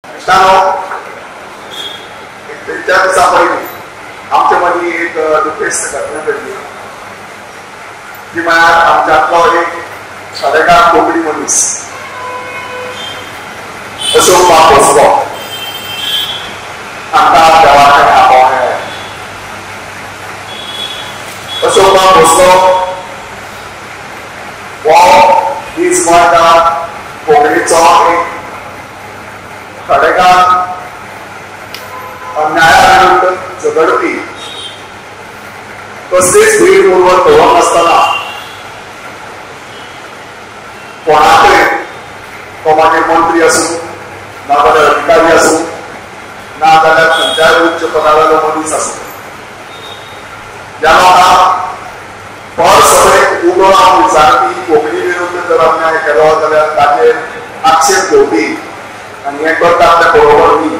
इश्टांनो, 3-4 दिसां पयलीं आमचे मदीं एक दुखेस्त घटना घडली ती म्हळ्यार आमच्यांतलो एक खडेगार कोंकणी मनीस अशोक बाब भोसलो हांकां देवाकडे आपोवणें आयलें. अशोक बाब भोसलो हो वीज गोंयकार कोंकणीचो एक खडेगार अन्याया विरुद्ध झगडपी, कसलीच भीड मुरवत दवरनासतना कोणाकय, तो मागीर मंत्री आसूं ना जाल्यार अधिकारी आसूं ना जाल्यार खंयच्याय उच्च पदावेलो मनीस आसूं, ज्या लोकांक भर सगळें उबो रावन विचारपी, कोंकणी विरुद्ध जर अन्याय केलो जाल्यार ताचेर आक्षेप घेवपी आनी हें करतात तें बरोबर न्ही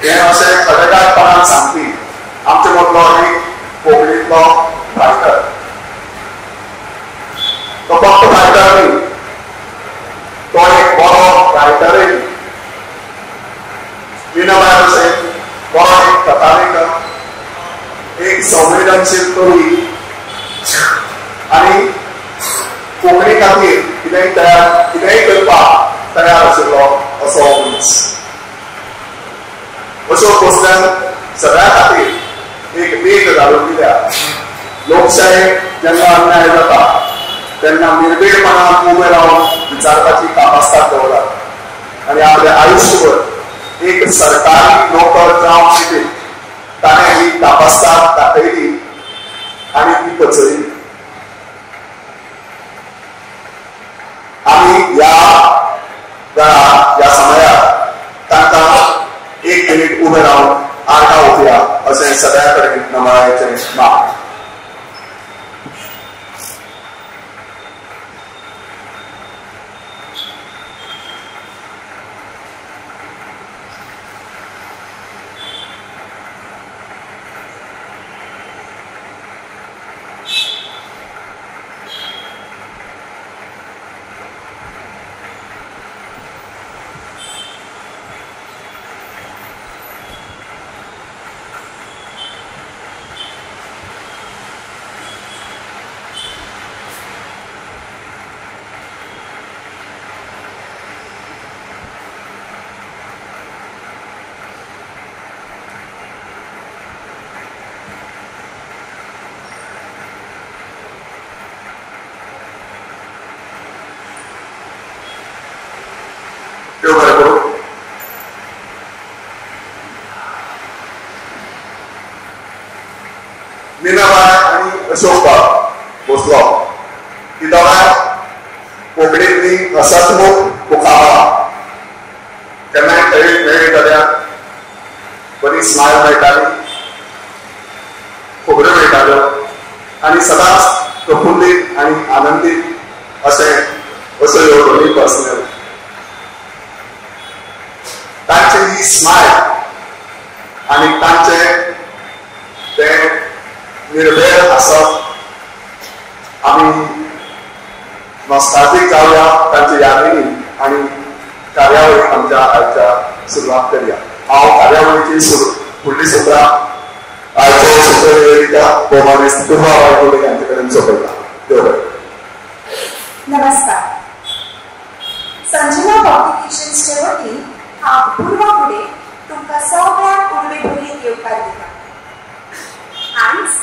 हें अशें खडेगांठपणान सांगपी आमचे मदलो एक कोंकणींतलो फायटर. तो फक्त फायटर न्ही, तो एक बरो रायटरय. मीनाबाय भशेन बरो एक कथालेखक, एक संवेदनशील कवी आनी कोंकणी खातीर कितेंय करपाक तयार आशिल्लो असो मनीस. अशोक भोसल्यान सगळ्या खातीर एक देख घालून दिल्या. लोकशायेक जेन्ना अन्याय जाता तेन्ना निर्भीडपणान उबे रावन विचारपाची कापास्ताद दवरात आनी आपल्या आयुश्यभर एक सरकारी नोकर जावन लेगीत ताणें ही कापास्ताद दाखयली आनी ती पचयली. आमी ह्या वेळार, ह्या समयार तांकां एक मिनीट उबे रावन आर्गां ओंपया अशें सगळ्या कडेन नमळायेचें मागणें. मीनाबाय आनी अशोक बाब भोसलो ही दोगांय कोंकणींतली हसतमुख मुखामळां. केन्नाय खंय मेळ्ळी जाल्यार बरी स्मायल मेळटाली, खबऱ्यो मेळटाल्यो आनी सदांच प्रफुल्लीत आनी आनंदीत अशें असो ह्यो दोनूय पर्सनल. तांची ही स्मायल आनी तांचें तें निर्भेळ आसप आमी नॉस्ताल्जीक जावया तांच्या यादींनी आनी कार्यावळी आमच्या आयच्या सुरवात करया. हांव कार्यावळीची फुडली सुत्रां आयचे सूत्रनिवेदिका भोवमानेस्त पूर्वा वाळकुटे हांचे कडेन सोंपयता. देव बरें. नमस्कार. संजना पब्लिकेशन्सचे वतीन हांव पूर्वा फुडें तुमकां सगळ्यांक उर्बे भरीत येवकार दिता. आयज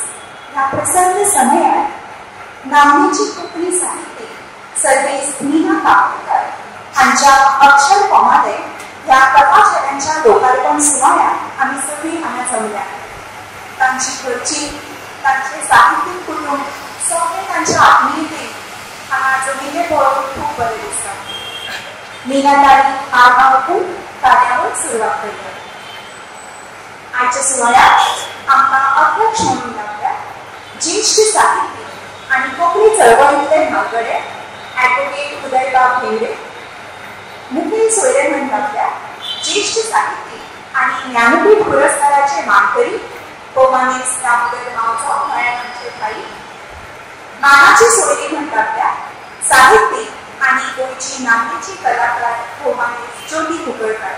ह्या प्रसन्न समयार नामनेची कोंकणी साहित्यीक सर्वेस मीना काकोडकर हांच्या अक्षर कोमादे ह्या कथाझेल्यांच्या लोकार्पण सुवाळ्याक आमी सगळीं हांगा जमल्या. तांची घरची, तांचें साहित्यीक कुटूंब सगळें तांच्या आत्मीयतेन हांगा जमिल्लें पळोवन खूब बरें दिसता. मीना ताई आर्गां ओंपून कार्यावळ सुरवात करता. आयच्या सुवाळ्याक आमकां अध्यक्ष म्हणून लावल्या ज्येश्ठ साहित्यीक आनी कोंकणी चळवळींतले म्हालगडे ॲडव्होकेट उदयबाब भेंडे, मुखेल सोयरे म्हण लावल्या ज्येश्ठ साहित्यीक आनी ज्ञानपीठ पुरस्काराचे मानकरी भोवमानेस्त दामोदर मावजो म्हळ्यार आमचे भाई, मानाची सोयरी म्हण लावल्या साहित्यीक आनी गोंयची नामनेची कलाकार भोवमानेस्त ज्योती कुंकळकार.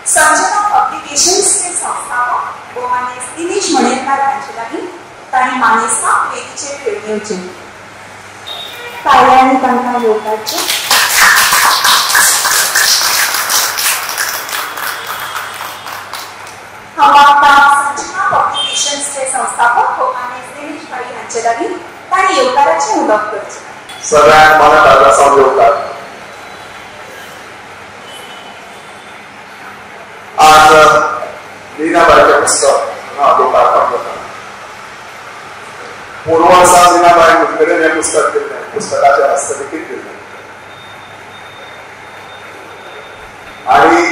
संजना पब्लिकेशन्सचे संस्थापक भोवमानेस्त दिनेश मणेरकार हांचे लागीं तांणी मानेस्तांक वेदीचेर घेवन येवचें. ताळयांनी तांकां येवकारचें. हांव आतां संजना पब्लिकेशन्सचे संस्थापक भोवमानेस्त दिनेश भाई हांचे लागीं तांणी येवकाराचें उलोवप करचें. सगळ्यांक मनात आदार येवकार. आज मीनाबाईचें पुस्तक लोकार्पण जाता. पूर्व वर्सा मीनाबाई म्हजे कडेन हें पुस्तक दिल्लें, पुस्तकाचें हस्तलिखीत दिल्लें आनी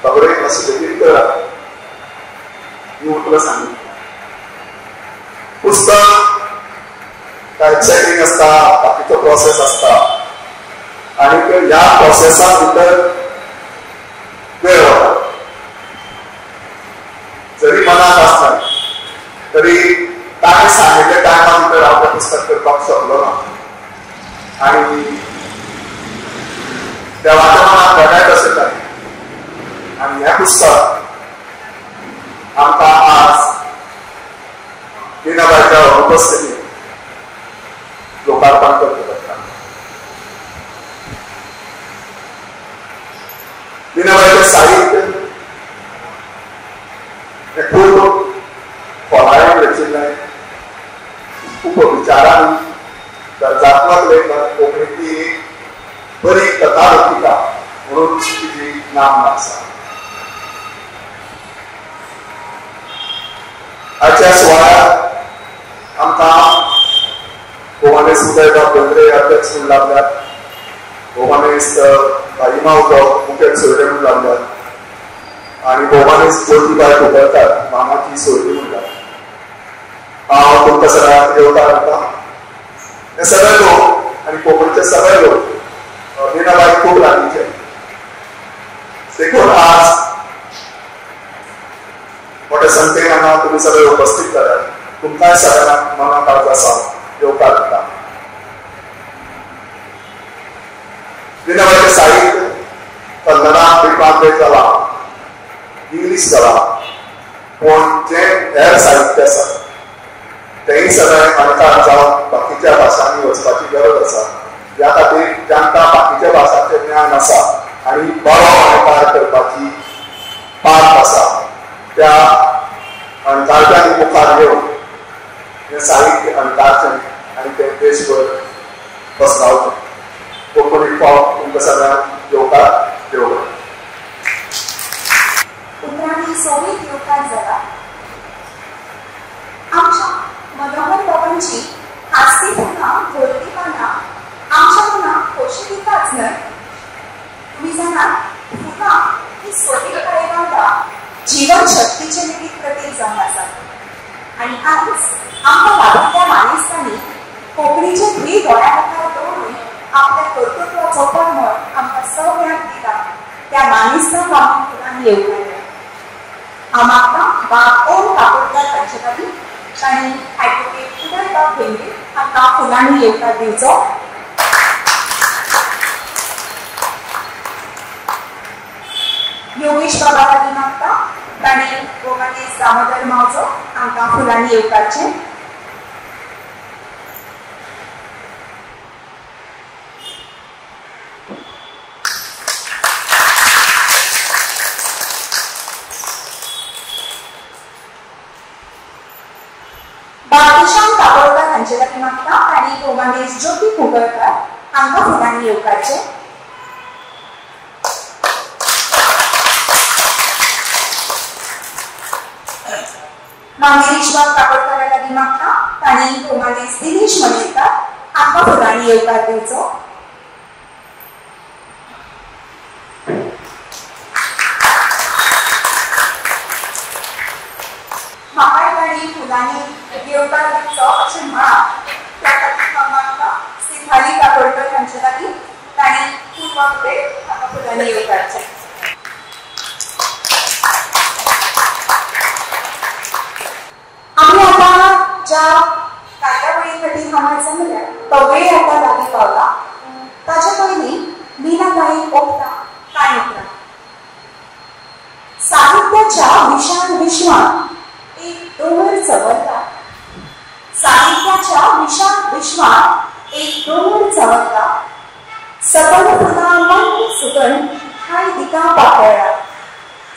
खबरेक हस्तलिखीत करा ही उतरां सांगितली. पुस्तक टायपसेटिंग आसता, बाकीचो प्रोसेस आसता आनी ह्या प्रोसेसा भितर वेळ वता. जरी मनात आसता तरी ताणें सांगिल्ल्या टायमा भितर हांव तें पुस्तक करपाक शकलो ना आनी देवाच्या मनात घडायत अशें जालें. आनी हें पुस्तक आमकां आज मीनाबाईच्या उपस्थितीत लोकार्पण करचें पडटा. मीनाबाईचें साहित्य हें खूब खोलायेन रचिल्लें, खूब विचारान गरजात्मक लेखन, कोंकणींतली एक बरी कथा लेखिका म्हणून तिची नामना आसा. आजच्या सुवाळ्यात आमकां भोवमानेस्त उदयबाब भेंब्रे अध्यक्ष म्हूण लाभल्यात, भोवमानेस्त भाई मावजो मुखेल सोयरे म्हूण लाभल्यात आनी भोवमानेस्त ज्योतीबाय कुंकळकार मामाची सोयरी म्हूण लाभल्या. हांव तुमकां सगळ्यांक येवकार दिता. हे सगळे लोक आनी कोंकणीचे सगळे लोक मीनाबाई खूब लागींचे, देखून आज मोठ्या संख्येन हांगा तुमी सगळे उपस्थित जाल्यात. तुमकांय सगळ्यांक मना काळजा सावन येवकार दिता. मीनाबाईचें साहित्य कन्नडा ट्रान्सलेट जालां, इंग्लीश जालां, पूण जें हेर साहित्य आसा तेंय सगळें अणकार जावन बाकीच्या भाशांनी वचपाची गरज आसा. ह्या खातीर जांकां बाकीच्या भाशांचें ज्ञान आसा आनी बरो अणकार करपाची पाक आसा त्या अणकारप्यांनी मुखार येवन हें साहित्य अणकारचें आनी तें देशभर पसरावचें. कोंकणी फावट तुमकां सगळ्यांक येवकार. देव उतरांनी सोबीत येवकार जाला. आमच्या मनोहर बाबांची हासती फुलां धोलती पानां आमच्या मनाक खोशी दिताच न्हय. तुमी जाणात, फुलां ही सोबीतकाये वांगडा जीवन शक्तीचें लेगीत प्रतीक जावन आसा. आनी आयज आमकां लाभिल्ल्या मानेस्तांनी कोंकणीचे ध्येय दोळ्या मुखार दवरून आपल्या कर्तृत्वाचो परमळ आमकां सगळ्यांक दिला. त्या मानेस्तांक आमी फुलांनी येवकारल्या. हांव मागतां बाब ओम काकोडकार हांचे लागीं तांणी ॲडव्होकेट उदयबाब भेंब्रे हांकां फुलांनी येवकार दिवचो. योगेश बाबा लागीं मागता तांणी भोवमानेस्त दामोदर मावजो हांकां फुलांनी येवकारचें. बालकिशन काकोडकार हांचे लागीं मागता तांणी भोवमानेस्त ज्योती कुंकळकार हांकां फुलांनी येवकारचें. मांगेरीश बाब काकोडकारा लागीं मागता तांणी भोवमानेस्त दिनेश मणेरकार हांकां फुलांनी येवकार दिवचो. म्हाकाय तांणी फुलांनी येवकार दिवचो अशें म्हळां, त्या खातीर हांव मागता सिद्धाली काकोडकर हांचे लागीं तांणी पूर्वा फुडें हांकां फुलांनी येवकारचें. आमी आतां ज्या कार्यावळी खातीर हांगा जमल्या तो वेळ आतां लागीं पावला. ताचे पयलीं मीनाबाई ओंपता कांय उतरां. साहित्याच्या विशाल विश्वात एक दोंगर चवरला. साहित्याच्या विशाल विश्वात एक दोंगर चवरला. सकल फुला मंद सुगंध हाय दिका पातळला.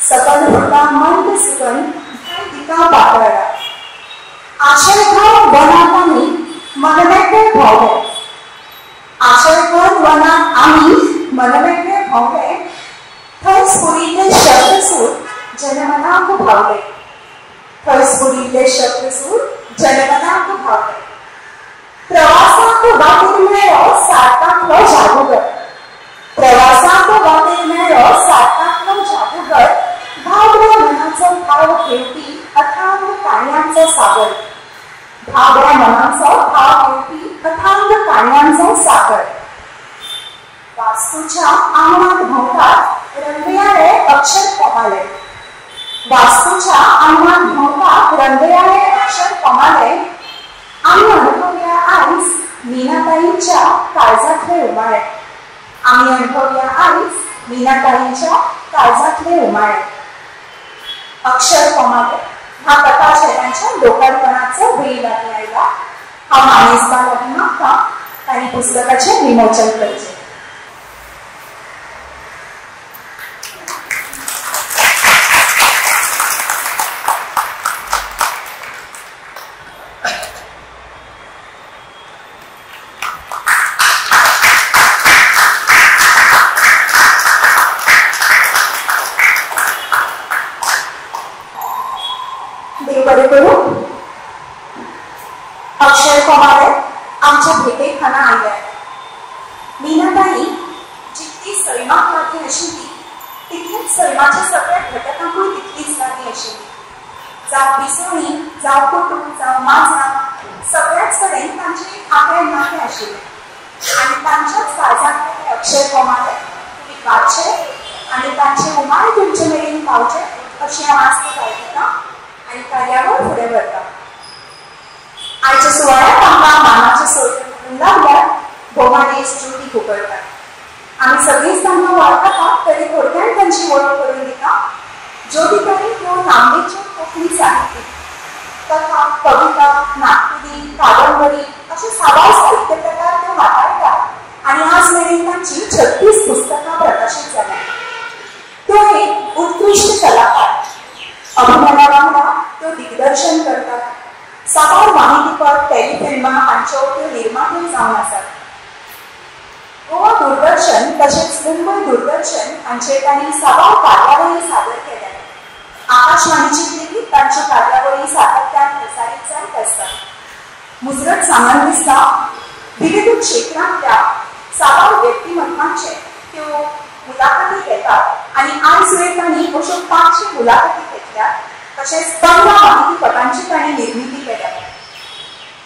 सकल फुला मंद सुगंध हाय दिका पातळला. आशयभर वनात आम्ही मनमेकळे भोंवले. आशयभर वनात आम्ही मनमेकळे भोंवले. थंय स्फुरिल्ले शब्दसूर जनमनाक भावले. थंय स्फुरिल्ले शब्दसूर जनमनाक भावले. प्रवासाक वाटेर मेळ्ळो सातांतलो जादूगर. प्रवासाक वाटेर मेळ्ळो सातांतलो जादूगर. भाबड्या मनाचो भाव घेवपी अथांग काणयांचो सागर. भाबड्या मनाचो भाव घेवपी अथांग काणयांचो सागर. वास्तूच्या आंगणात भोंवतात रंगयाळे अक्षर कमाले. वास्तूच्या आंगणात भोंवतात रंगयाळे अक्षर कमाले. आम्ही अनुभवया आयज मीनाताईंच्या काळजातले उमाळे. आम्ही अनुभवया आयज मीनाताईंच्या काळजातले उमाळे. अक्षर कमाले ह्या कथा झेल्यांच्या लोकार्पणाचो वेळ लागीं आयला. हांव मानेस्तां लागीं मागता तांणी पुस्तकाचें विमोचन करचें. अक्षर कमाले आमच्या भेटेक हांगा आयल्या. मीनाताई जितकी सैमाक लागीं आशिल्ली तितलीच सैमाच्या सगळ्या घटकांकूय तितलीच लागीं आशिल्ली. जावं पिसोळीं, जावं कुटूं, जावं माजरां, सगळ्याच कडेन तांचें एक आगळें नातें आशिल्लें. आनी तांच्याच काळजांतले अक्षर कमाले तुमी वाचचे आनी तांचे उमाळे तुमचे मेरेन पावचे अशी हांव आस्त बाळगितां आनी कार्यावळ फुडें व्हरता. आयच्या सुवाळ्यात आमकां मानाचे सोयरे म्हणून लागल्यार भोवमानेस्त ज्योती कुंकळकार. आमी सगळींच तांकां वळखतात तरी थोडक्यान तांची वळख करून दिता. ज्योतीताई ह्यो नामनेच्यो कोंकणी साहित्यीक. कथा, कविता, नाटकुली, कादंबरी अशे साबार साहित्य प्रकार त्यो हाताळटात आनी आज मेरेन तांची 36 पुस्तकां प्रकाशीत जाल्यात. त्यो एक उत्कृश्ट कलाकार. अभिनया वांगडा त्यो दिग्दर्शन करतात. साबार माहितीपट, टेलिफिल्मां हांच्यो त्यो निर्मात्यो जावन आसात. गोवा दूरदर्शन तशेंच मुंबय दूरदर्शन हांचेर तांणी साबार कार्यावळी सादर केल्यात. आकाशवाणीचेर लेगीत तांच्यो कार्यावळी सातत्यान प्रसारीत जायत आसतात. मुजरत सांगन दिसता विविध क्षेत्रांतल्या साबार व्यक्तिमत्वांचे त्यो मुलाखती घेतात आनी आयज वेळ तांणी अश्यो 500 मुलाखती घेतल्यात. तशेंच 15 माहितीपटांची तांणी निर्मिती केल्या.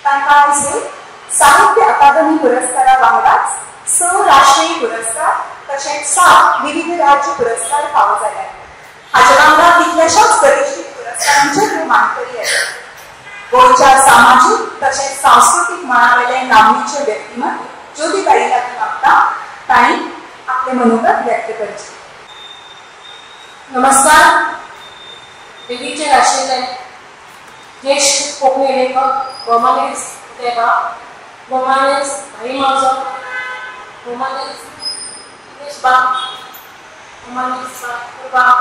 तांकां आयज साहित्य अकादमी पुरस्कारा वांगडाच 6 राष्ट्रीय पुरस्कार तशेंच 7 विविध राज्य पुरस्कार फावो जाल्यात. हाचे वांगडा कितल्याशाच प्रतिश्ठीत पुरस्कारांचे त्यो मानकरी आसात. गोंयच्या सामाजीक तशेंच सांस्कृतीक मळावेले नामनेचे व्यक्तिमत्व ज्योतीताई लागीं मागता तांणी आपले मनोगत व्यक्त करचें. नमस्कार. वेदीचेर आशिल्ले ज्येश्ठ कोंकणी लेखक भोवमानेस्त देवा, भोवमानेस्त भाई मावजो, भोवमानेस्त दिनेश बाब, भोवमानेस्त बाब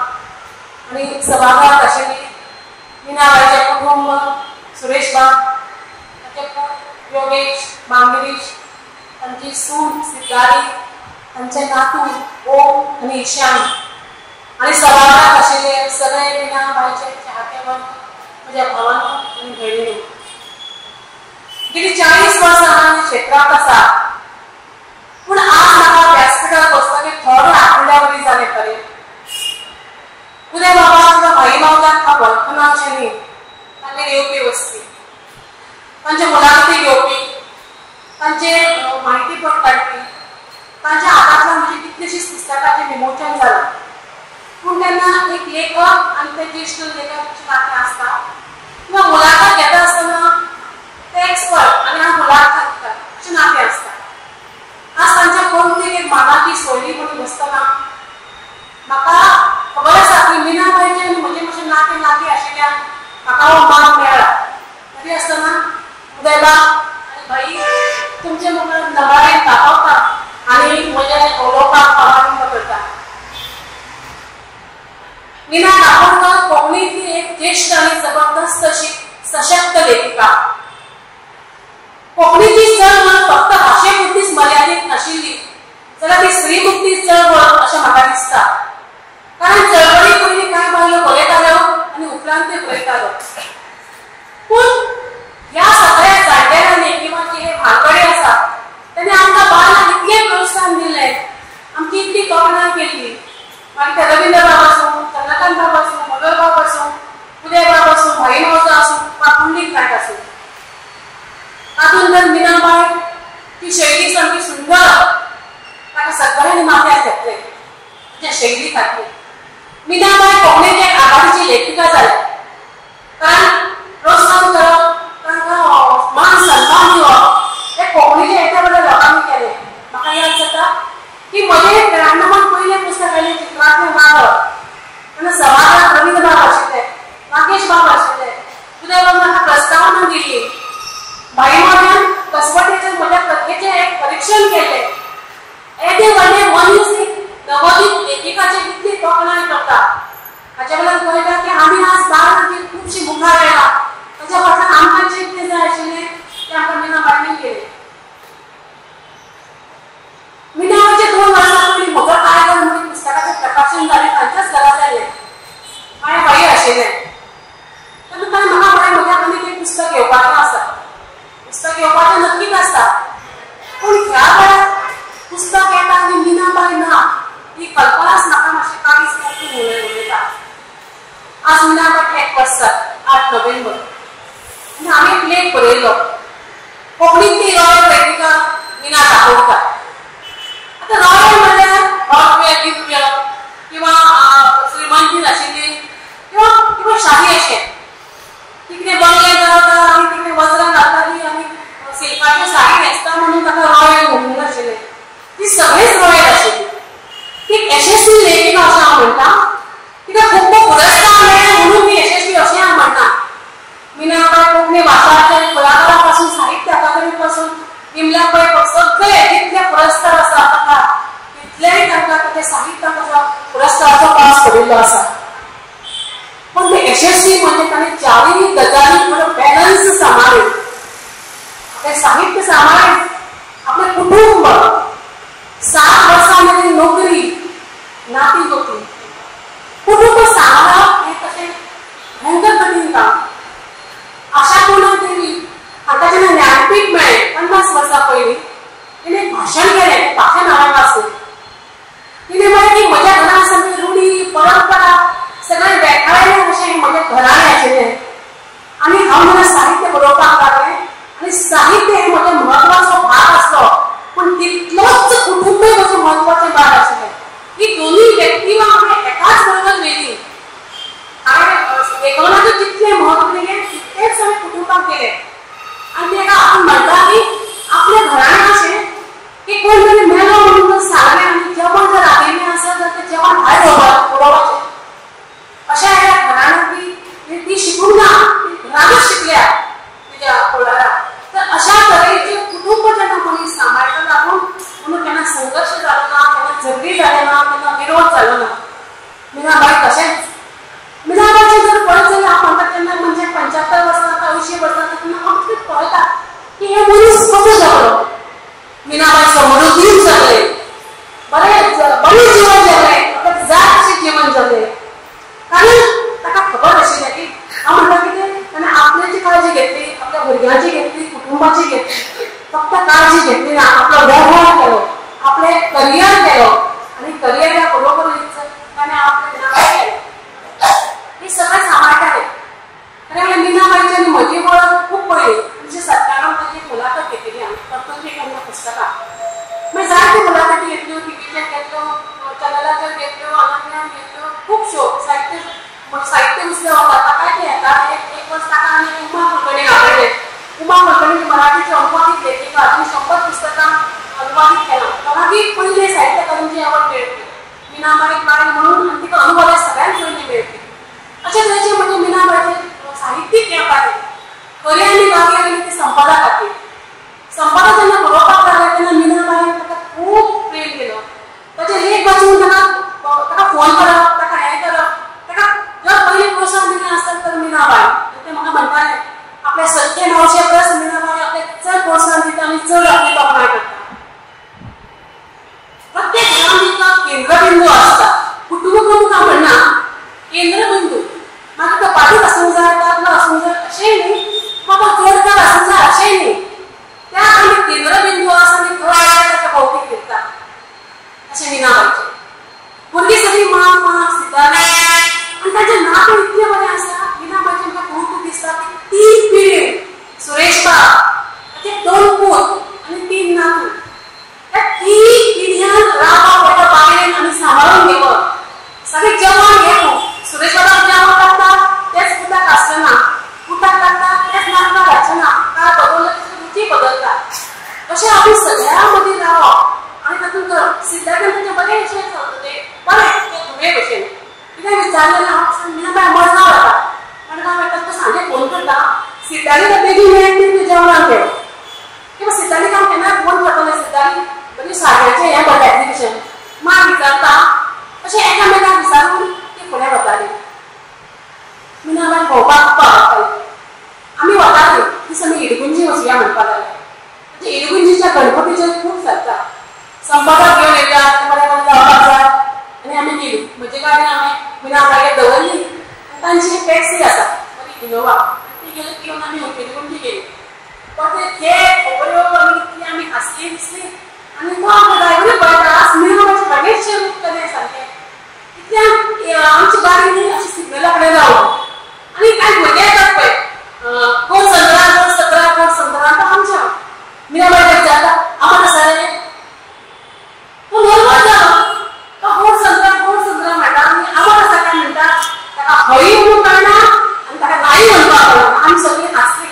आनी सभाघरांत आशिल्ली मीनाबाईचें कुटुंब, सुरेश बाब, ताचे पूत योगेश, मांगिरीश, तांची सून सिद्धारी, तांचे नातू ओम आनी ईशान आनी सभाघरांत आशिल्ले सगळे मीनाबाईचे चाहतेवंत म्हज्या भावांनो आनी भयणींनो. गेली 40 वर्सां हांव क्षेत्रांत आसा, पूण आज म्हाका व्यासपिठार बसतकीर थोडो आठवड्या वरी जालें खरें. उदय बाबा किंवा भाई मावजाक हांव वळखना अशें न्ही, तांगेर येवपी वस्ती, तांचे मुलाखती घेवपी, तांचे माहितीपट काडपी, तांच्या हातांतल्यान म्हजी कितलीशींच पुस्तकांचें विमोचन जालां. पूण तेन्ना एक लेखक आनी ते ज्येश्ठ लेखकाचें नातें आसता किंवा मुलाखत घेता आसतना ते एक्सपर्ट आनी हांव मुलाखत दिता अशें नातें आसता. आज तांच्या पंक्तीक एक मानाची सोयरी म्हणून बसतना म्हाका खबर आसा की आनी मीनाबायचें आनी म्हजें मातशें नातें लागीं आशिल्ल्यान म्हाका हो मान मेळ्ळा. तरी आसतना उदयबाब आनी भाई तुमचे मुखार नमळायेन तापवता आनी म्हज्या उलोवपाक प्रारंभ करता. मीना काकोडकर कोंकणींतली एक ज्येश्ठ आनी जबरदस्त अशी सशक्त लेखिका. कोंकणीची चळवळ फक्त भाशेपुरतीच मर्यादीत नाशिल्ली जाल्यार ती स्त्रीमुक्ती चळवळ अशें म्हाका दिसता. कारण चळवळी पयलीं कांय बायलो बरयताल्यो आनी उपरांत त्यो बरयताल्यो. पूण ह्या सगळ्या जाणटेल्यांनी किंवा जे भानगडे आसा तेणी आमकां बायलांक इतलें प्रोत्साहन दिलें, आमची इतली तोखणाय केल्ली. मागीर ते रवींद्रबाब आसूं, चंद्रकांत बाब आसूं, मनोहरबाब आसूं, उदयबाब आसूं, भाई मावजो आसूं वा पुंडलीक नायक आसूं. तातूंत तर मीनाबाय ती शैली सामकी सुंदर, ताका सगळ्यांनी माथ्यार घेतलें तिच्या शैली खातीर. मीनाबाय कोंकणीची एक आघाडीची लेखिका जाली. कारण प्रोत्साहन करप, तांकां मान सन्मान दिवप हें कोंकणीच्या एका वेळार लोकांनी केलें. म्हाका याद जाता की म्हजें त्र्याण्णवान पयलें पुस्तक आयलें चित्रांतलें वादळ. तेन्ना समाजांत रवींद्रबाब आशिल्ले, नागेश बाब आशिल्ले, उदयबाब म्हाका प्रस्तावना दिली. भाई मावज्यान कसवटेचेर म्हज्या कथेचें एक परिक्षण केलें. येदे व्हडले मनीस नवोदीत लेखिकाची कितली तोखणाय करता हाच्या वेल्यान कळटा की आमी आज बायलांची खुबशी मुखार आयला. ताच्या फाटल्यान आमकां जें कितें जाय आशिल्लें तें आमकां मीनाबायन केलें. मीनाबायचे 2 वर्सां पयलीं म्हजो काळगार म्हणून पुस्तकाचें प्रकाशन जालें, तांच्याच घरा जालें. हांवें भाई आशिल्लें तेन्ना ताणें म्हाका म्हळें म्हज्या आनी एक पुस्तक घेवपाचें आसा. पुस्तक घेवपाचें नक्कीच आसता, पूण ह्या वेळार पुस्तक येता आनी मीनाबाय ना ही कल्पनाच म्हाका मातशी काळीज परतून उलयता. आज मीनाबाय एक वर्स 8 नोव्हेंबर आनी हांवें एक लेख बरयलो, कोंकणींतली रॉयल लेखिका मीना काकोडकर. आतां रॉयल म्हणल्यार भव्य दिव्य किंवा श्रीमंती आशिल्ली किंवा किंवा शाही अशें तिकडे बंगले करता आनी तिकडे वज्रां घालताली आनी सिल्काच्यो साडी न्हेसता म्हणून ताका रॉयल म्हणूंक नाशिल्लें. ती सगळीच रॉयल आशिल्ली. ती यशस्वी लेखिका अशें हांव म्हणटा. तिका खूब पुरस्कार मेळ्ळे म्हणून ती यशस्वी अशें हांव म्हणना. मीनाबाय कोंकणी भाशाचे कुळागरा पासून, साहित्य अकादमी पासून, विमला पै सगळे जितले पुरस्कार आसा ताका तितलेय तांकां ताच्या साहित्याचो पुरस्काराचो पास पडिल्लो आसा. पूण ते यशस्वी म्हणजे ताणें चारूय गजाली बरो बॅलन्स सांबाळ्ळी. आपलें साहित्य सांबाळ्ळें, आपलें कुटुंब, 7 वर्सां मेरेन नोकरी, नाती गोती, कुटुंब सांबाळप हें तशें भयंकर कठीण काम. आशापूर्णा देवी हाका जेन्ना ज्ञानपीठ मेळ्ळें 50 वर्सां पयलीं, तिणें एक भाशण केलें, भाशण हांवें वाचलें. तिणें म्हळें की म्हज्या घरांत सगळी रुढी परंपरा सगळें वेगळें अशें म्हजें घराणें आशिल्लें आनी हांव जेन्ना साहित्य बरोवपाक लागलें आनी साहित्य हें म्हजो म्हत्वाचो भाग आसलो, पूण तितलोच कुटुंबय म्हजो म्हत्वाचें भाग आशिल्लें. ही दोनूय व्यक्तिवां हांवें एकाच बरोबर व्हेली. हांवें लेखनाचें जितलें म्हत्व दिलें तितलेंच हांवें कुटुंबाक दिलें. आनी तेका आपूण म्हणटा की आपल्या घराणें अशें की कोण तरी मेलो म्हणून सांगलें आनी जेवण जर रांदिल्लें आसत जाल्यार तें जेवण भायर उडोवपाचें. अशा ह्या घराण्यांत ती शिकूंक ना, ती घरानूच शिकल्या तिच्या कुळारा. तर अशा तरेचें कुटुंब जेन्ना मनीस सांबाळटा आपूण म्हणून केन्ना संघर्श जालो ना, केन्ना झगडी जालें ना, केन्ना विरोध जालो ना. मीनाबाय तशेंच. मीनाबायचें जर पळयत जाल्यार हांव म्हणटा तेन्ना म्हणजे 75 वर्सां 80 वर्सां तेन्ना आमकां कळटा की हे मनीस कसो जगलो. मीनाबाय समृद्धीन जगले, बरें बरें जीवन जगलें, आपल्याक जाय अशें जीवन जगलें. कारण ताका खबर आशिल्लें की हांव म्हणटा कितें, ताणें आपल्याची काळजी घेतली, आपल्या भुरग्यांची घेतली, कुटुंबाची घेतली, फक्त काळजी घेतली ना, आपलो वेव्हार केलो, आपलें करियर केलो आनी करियरा बरोबरीच ताणें आपलें नांव केलें. हे सगळें सांबाळटालें. कारण मीनाबायची आनी म्हजी वळख खूब पयलीं 1997 ताची मुलाखत घेतिल्ली आमी कर्तुत्व पुस्तकां. मागीर जायत्यो मुलाखती घेतल्यो, टिवीचेर घेतल्यो, चॅनलाचेर घेतल्यो, अनंतयान घेतल्यो, खुबश्यो साहित्य साहित्य उत्सव वता ताकाय ते येता. एक वर्स ताका आमी उमा कुलकर्णी आपयलें. उमा कुलकर्णी मराठीचे अनुवादीत लेखिका, तिणें 100 पुस्तकां अनुवादीत केलां. ताका पयलें साहित्य अकादमीचें अवॉर्ड मेळ्ळें मीनाबाईक बाय म्हणून, आनी तिका अनुवादक सगळ्यांत पयलीं मेळ्ळें. अशें मीनाबायचें भुरगीं सगळीं मां मां सितारी आनी तांचें नातें इतलें बरें आसा. मीनाबायचें म्हाका खूब दिसता की 3 पिढी सुरेश बाब ताचे 2 पूत आनी 3 नातू ह्या 3 पिढ्यांक रावप एका बायलेन आनी सांबाळून घेवप सगळें जेवण घेवन सुरेश बाबाक जेवण लागता तेच पुताक आसना पुताक लागता तेच नातवाक आसना काळ बदललो तशी रुची बदलता अशें आमी सगळ्यां मदीं रावप आनी तातूंत सिद्धार्थान ताचें बरें अशें तें बरें तें धुवे भशेन कितें विचारलें ना हांव मीनाबाय मडगांव वता मडगांव वता तो सांजे फोन करता सिद्धाली बेगीन मेळट ती जेवणाक घेव किंवा सिद्धालीक हांव केन्नाय फोन करतलें सिद्धाली बरी साड्याचें हें बरें एप्लिकेशन मां विचारता अशें एकामेकांक विचारून ती फुडें वताली. मीनाबाय भोंवपाक खूब आवडटाली. आमी वताली दीस आमी इडगुंजी वचुया म्हणपाक लागले म्हणजे इडगुंजीच्या गणपतीचेर खूब जाता संपादक घेवन येता बरें बरें जावपाक जाय आनी आमी गेली म्हजे गाडयेन हांवें मीनाबायक दवरली आनी तांची एक टॅक्सी आसा बरी इनोवा ती गेली घेवन आमी इडगुंजी गेली पण ते खबऱ्यो आमी इतली आमी हांसली दिसली आनी तो आमकां ड्रायव्हरूय पळयता आज मीनाबायचें बागेचें रूप कशें सारकें इतल्यान आमची गाडी न्ही अशी सिग्नला कडेन रावली आनी कांय भुरगे येतात पळय कोण संत्रा कोण सतरा कोण संत्रा तो आमच्या मीनाबाय विचारता आमकां आसा रे तो नर्वस जालो तो कोण संत्रा म्हणटा आनी आमट आसा काय म्हणटा ताका हय म्हणून कळना आनी ताका नाही म्हणपाक कळना. आमी सगळीं हांसली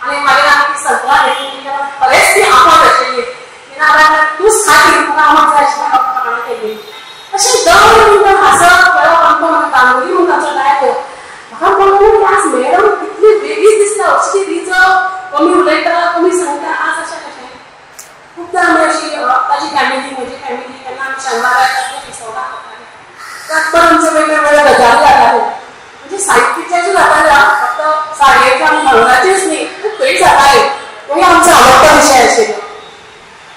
आनी मागीर आमी ती संत्रा घेतली खरेंच ती आमट आशिल्ली. मीनाबाय तूंच खाती म्हाका आमट जाय आशिल्लें खाणां केली अशें दर मिनटां हांसप खेळप आमकां म्हाका गांगुली म्हणून ताचो ड्रायव्हर म्हाका पळोवन आज मॅडम कितली वेगळीच दिसता अशी रिजर्व कमी उलयता कमी सांगता आज अशें कशें खूबदां आमी अशी ताजी फॅमिली म्हजी फॅमिली केन्ना आमी शेनवारा येतात विसवणाक वतालीं त्याच बरोबर आमचे वेगळे वेगळे गजाली जाताल्यो म्हणजे साहित्याच्यो जाताल्यो फक्त साडयेच्यो आनी भांगराचेच न्ही खूब थंय जाताल्यो तोय आमचो आवडटो विशय आशिल्लो.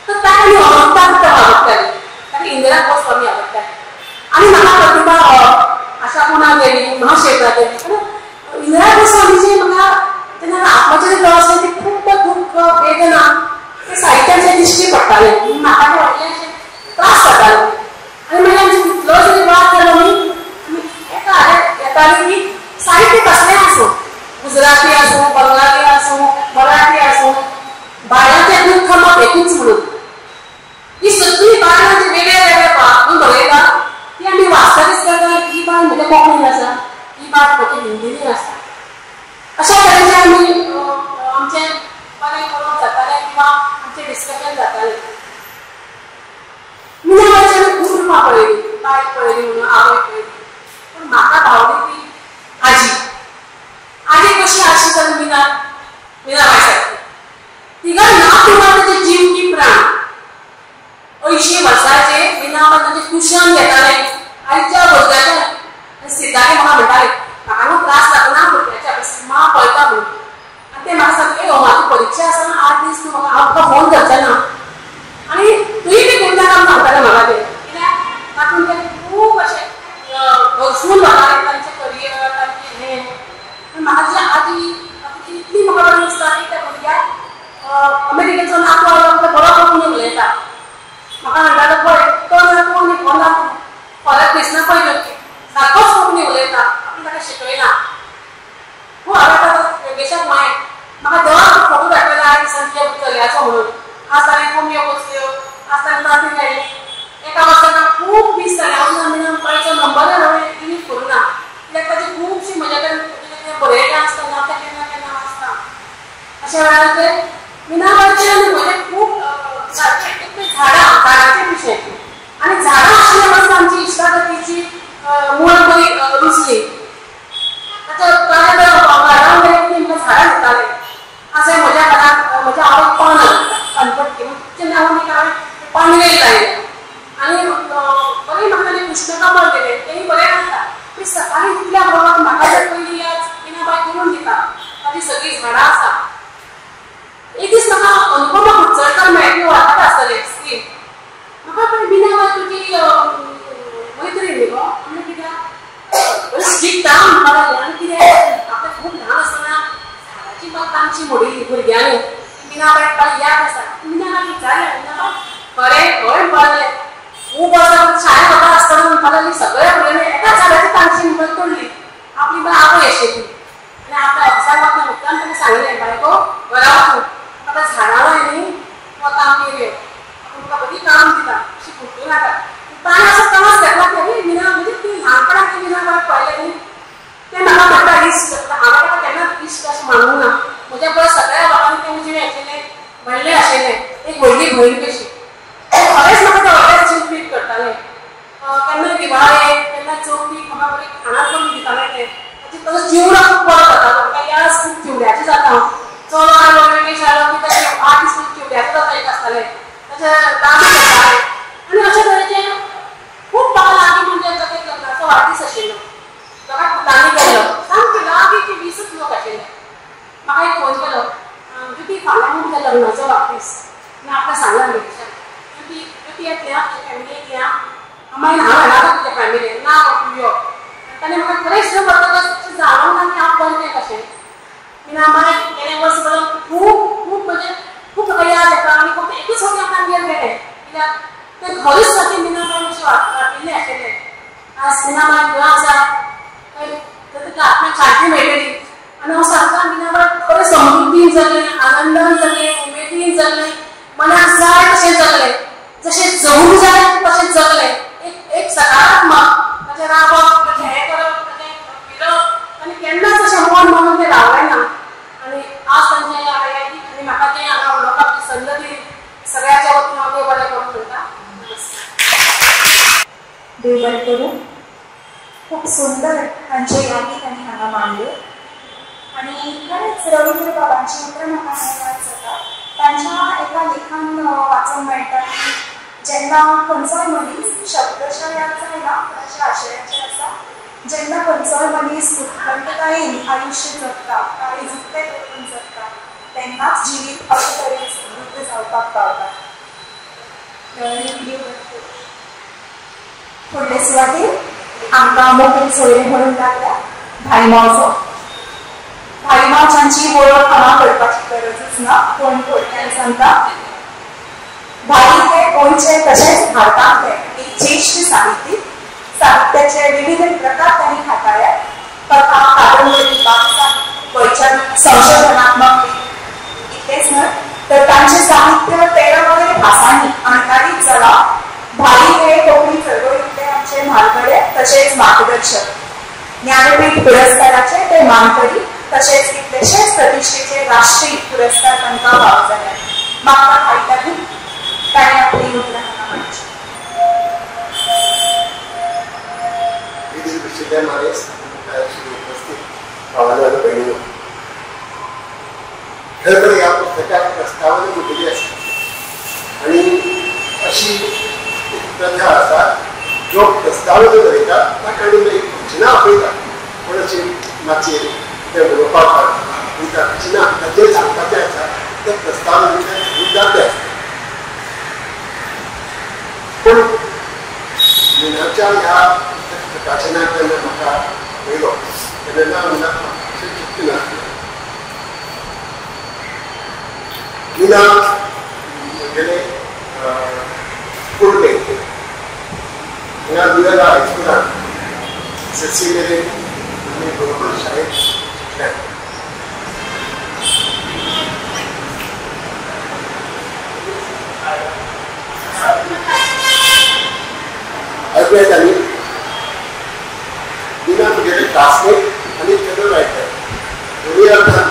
तर ताका आमी अमृता खूब आवडटाली ताका इंदिरा गोस्वामी आवडटाली आनी म्हाका प्रतिभा आशा पुणा गेली महाक्षेत्रात गेली पण इंदिरा गोस्वामीची म्हाका तेन्ना आत्मचरित्र आसलें ती खूब दुख्ख वेदना ते साहित्याचे दिश्टी पडटालें म्हाका ते व्हडले अशें त्रास जाताले आनी मागीर आमचे कितलो जरी वाद जालो न्ही आमी एका हाजेर येताली की साहित्य कसलें आसूं गुजराती आसूं बंगाली आसूं मराठी आसूं बायलांचें दुख्ख मात एकूच म्हणून ही सगळीं बायलां जी वेगळे वेगळे भागान बरयता ती आमी वाचता दिसता ही बायल म्हज्या कोंकणीन आसा ही बायल म्हज्या हिंदीन आसा अशा तरेचें आमी आमचें बरें करूंक जातालें किंवा आमचें डिस्कशन जातालें. मीनाबायची आमी खूब रुपां पळयली बायल पळयली म्हणून आवय पळयली पूण म्हाका भावली ती आजी आजी कशी आशी तर मीनाबाय सारकी तिका ना तिका ताचे जीव की प्राण 80 वर्सांचे मीनाबाय तांचें ट्युशन घेतालें आयच्या भुरग्याच्या सिद्धार्थी म्हाका म्हणटाले म्हाका न्हू त्रास लागना भुरग्याच्या मां पळयता म्हणून आनी ते म्हाका सांगले म्हाजी परिक्षा आसा 8 दीस तूं म्हाका हांव तुका फोन करचें ना आनी तुंय बी करूं नाका म्हूण सांगतालें म्हाका ते कित्याक तातूंत ते खूब अशें घरसून वताले तांचें करियर तांचें हें पूण म्हाका तुज्या आजी इतली म्हाका बरें दिसता की त्या भुरग्याक अमेरिकेचो नातू आयलो तो बरो कोंकणी उलयता म्हाका म्हणटालो पळय तो नातू आनी हो नातू फरक दिसना पळय सारकोच कोंकणी उलयता आपूण ताका शिकयना खूब हांवें आतां योगेशाक म्हळें म्हाका दर फोटो दाखयला आठ दिसान तुज्या चलयाचो म्हणून आज ताणें कोंबयो पोसल्यो आज ताणें तांती मेळ्ळी एका वर्साक खूब दीस जाले अजून आमी बायचो नंबर हांवें डिलीट करूं ना कित्याक ताची खुबशी म्हज्या कडेन बरयलें आसतना तें केन्ना केन्ना वाचता अशा वेळार ते मीनाबायचें आनी म्हजें खूब सारकें एक झाडां झाडांचे विशय आनी झाडां आशिल्ल्या पासून आमची इश्टागतीची मूळ बरी रुजली. ताच्या गार्डन गेलें झाडां दितालें अशें म्हज्या घरांत म्हज्या आवयक पान पानपट्टी तिचें नांव आमी हांवें पानवेल लायलें आनी बरें म्हाका ताणें कृष्णकमळ दिलें तेंय बरें आसता पूण सकाळीं उठल्या बरोबर म्हाका जर पयलीं याद मीनाबाय करून दिता ताची सगळीं झाडां आसा. एक दीस म्हाका अनुपमा कुडचडकर मेळ्ळी वळखता आसतलें स्कीम वर्सां शाळेंत वता आसतना म्हणपाक लागली सगळ्या भुरग्यांनी एकाच झाडाची तांची म्हणून तोडली, आपली म्हळ्यार आवय आशिल्ली ती. आनी आपल्या ऑफिसाक वतना मुद्दाम ताणें सांगलें, बायको घरा वचून आतां झाडां रोय न्ही, तूं आतां आमगेर यो, आपूण तुका बरी काम दिता, अशी फुटूं नाका. ताणें असो त्रास घेतला की मिना म्हणजे ती ल्हानपणांत ती मिना म्हाका पळयलें न्ही, तें म्हाका म्हणटा इश्ट. हांवें ताका केन्नाच इश्ट अशें मानूंक ना. म्हज्या परस सगळ्या लोकांनी तें जिवें आशिल्लें व्हडलें आशिल्लें, एक व्हडली भयण कशी. खरेंच म्हाका तें व्हडलें भशेन ट्रीट करतालें. केन्ना दिवाळेक, केन्ना चवथीक म्हाका बरें खाणां करून दितालें तें. ताचो चिवडो खूब बरो जातालो, म्हाका याद खूब चिवड्याचें जाता. चलो आयलो वेगळी आयलो की ताचे 8 दीस चिवड्याचें जाता एक आसतालें, ताचें लाडू जातालें. आनी अशे तरेचें खूब म्हाका लागीं म्हणजे ताका एक लग्नाचो वाडदीस आशिल्लो, ताका पुतांनी केल्लो, सामकें लागीं 20 लोक आशिल्ले. म्हाका एक फोन केलो, ज्योती फाल्यां म्हूण तुज्या लग्नाचो वाडदीस, आनी आपणें सांगलां वेकेशन, ज्योती ज्योती येतलें आं, तुज्या फॅमिली येतलें आं, मागीर हांव येणार तुज्या फॅमिलीन ना तूं यो. ताणें म्हाका खरेंच वतकच जाणवना की हांव परतें कशें. मिना माय गेले वर्स बरो खूब खूब म्हणजे खूब म्हाका याद येता. आनी फक्त एकूच फावटी हांव तांगेर गेलें, कित्याक तें घरूच सारकें मिना माय अशें वाटिल्लें आशिल्लें. आज मिना माय खंय आसा ताका आत्म्याक शांती मेळटली. आनी हांव सांगता मिना माय खरें समृद्धीन जगलें, आनंदान जगलें, उमेदीन जगलें, मनाक जाय तशें जगलें, जशें जगूंक जाय तशें जगलें. एक सकारात्मक ताचें रावप, ताचें हें करप, ताचें फिरप, आनी केन्नाच अशें मन मानून तें रावलें ना. आनी आज तांचें आनी म्हाका तें हांगा उलोवपाक संद दिली, सगळ्याच्या वतीन हांव देव बरें करूं म्हणटा. देव बरें करूं. खूब सुंदर तांच्यो यादी तांणी हांगा मांडल्यो आनी खरेंच रवींद्र बाबांची उतरां म्हाका हांगा याद जाता. तांच्या एका लेखान वाचूंक मेळटा की जेन्ना खंयचोय मनीस, शब्दशा याद जायना पूण अशा आशयाचें आसा, जेन्ना खंयचोय मनीस उत्कंठतायेन आयुश्य जगता, काळीज उक्तें करून जगता, तेन्नाच जिवीत अशे तरेन समृद्ध जावपाक पावता. फुडले सुवातेर आमकां मोगून सोयरे म्हणून लागल्या भाई मावजो. भाई मावजांची वळख हांगा करपाची गरजच ना, पूण थोडक्यान सांगता, भाई हे गोंयचे तशेंच भारतांतले एक ज्येश्ठ साहित्यीक. साहित्याचे विविध प्रकार तांणी हाताळ्यात. कथा, कादंबरी, बालसाहित्य, वैचारीक, संशोधनात्मक लेख, इतलेंच न्हय तर तांचें साहित्य 13 वयर भासांनी अणकारीत जालां. भाई हे कोंकणी चळवळींतले आमचे म्हालगडे तशेंच मार्गदर्शक. ज्ञानपीठ पुरस्काराचे ते मानकरी तशेंच कितलेशेच प्रतिश्ठेचे राष्ट्रीय पुरस्कार तांकां फावो जाल्यात. म्हाका भाई लागून ताणें आपली उतरां हांगा मांडची. उपस्थित भावानो आनी भयणीनो, खरें तर ह्या पुस्तकाक प्रस्तावना दिल्ली आसा आनी अशी एक प्रथा आसा, जो प्रस्तावना बरयता ताका आनी मागीर फंक्शनां आपयता, पूण अशी माचयेर तें उलोवपाक वयता अशें ना. ताचेर सांगपाचें आसा तें प्रस्तावनेंतल्यान मुद्दाम तें आसता. पूण मिनाच्या ह्या प्रकाशनाक जेन्ना म्हाका पळयलो तेन्ना मिना अशें चिंतूं नासलें. मिना म्हगेलें स्कूल मेट, हांगा लुयोला हायस्कुलान एसएससी मेरेन आमी बरोबर शाळेंत शिकल्यात. आयकूं येता न्ही? मिना म्हगेलें क्लासमेट आनी फेलो रायटर, दोनूय अर्थान.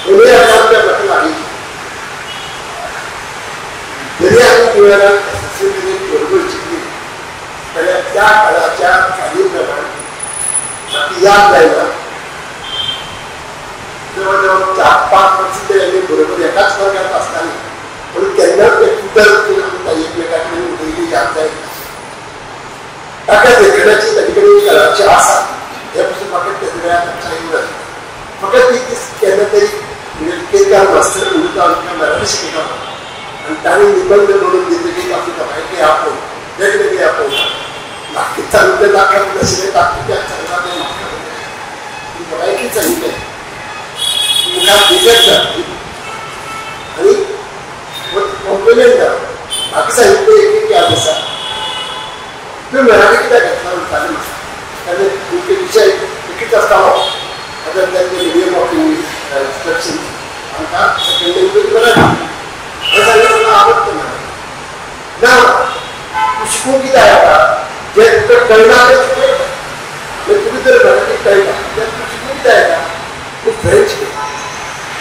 दोनूय अर्थान त्या म्हाका लागीं. जरी आमी लुयोलान एसएससी मेरेन बरोबर शिकली जाल्यार त्या काळाच्या चाली प्रमाण म्हाका याद जायना, जवळ जवळ 4-5 वर्सां तरी आमी बरोबर एकाच वर्गांत आसतालीं, पूण केन्नाच ते उतर आमकां एकमेका कडेन उलयली याद जायना. ताका लेखनाची ताजे कडेन कलाची आसा हें पसून म्हाका तेज्या वेळार लक्षांत येवंक नासलें. फकत एक दीस केन्ना तरी म्हणजे केरकार मास्तर म्हणून तो आमकां मराठी शिकयतालो आनी ताणें निबंद म्हणून दितकीर आपली दोगांयकय आपोवन वेगवेगळे आपोवना, लागीं चालू तें नाका नाशिल्लें, तातूंत सांगलां तें म्हाका दोगांयकय सांगिल्लें. म्हाका सेकंड लँग्वेज मराठी. हें सांगलें म्हाका आवडटा मराठी. ना तूं शिकूंक कित्याक येता जें तुका कळना तें शिकयता. तुका जर मराठी कळटा जाल्यार तूं शिकूंक कित्याक येता? तूं फ्रेंच घे.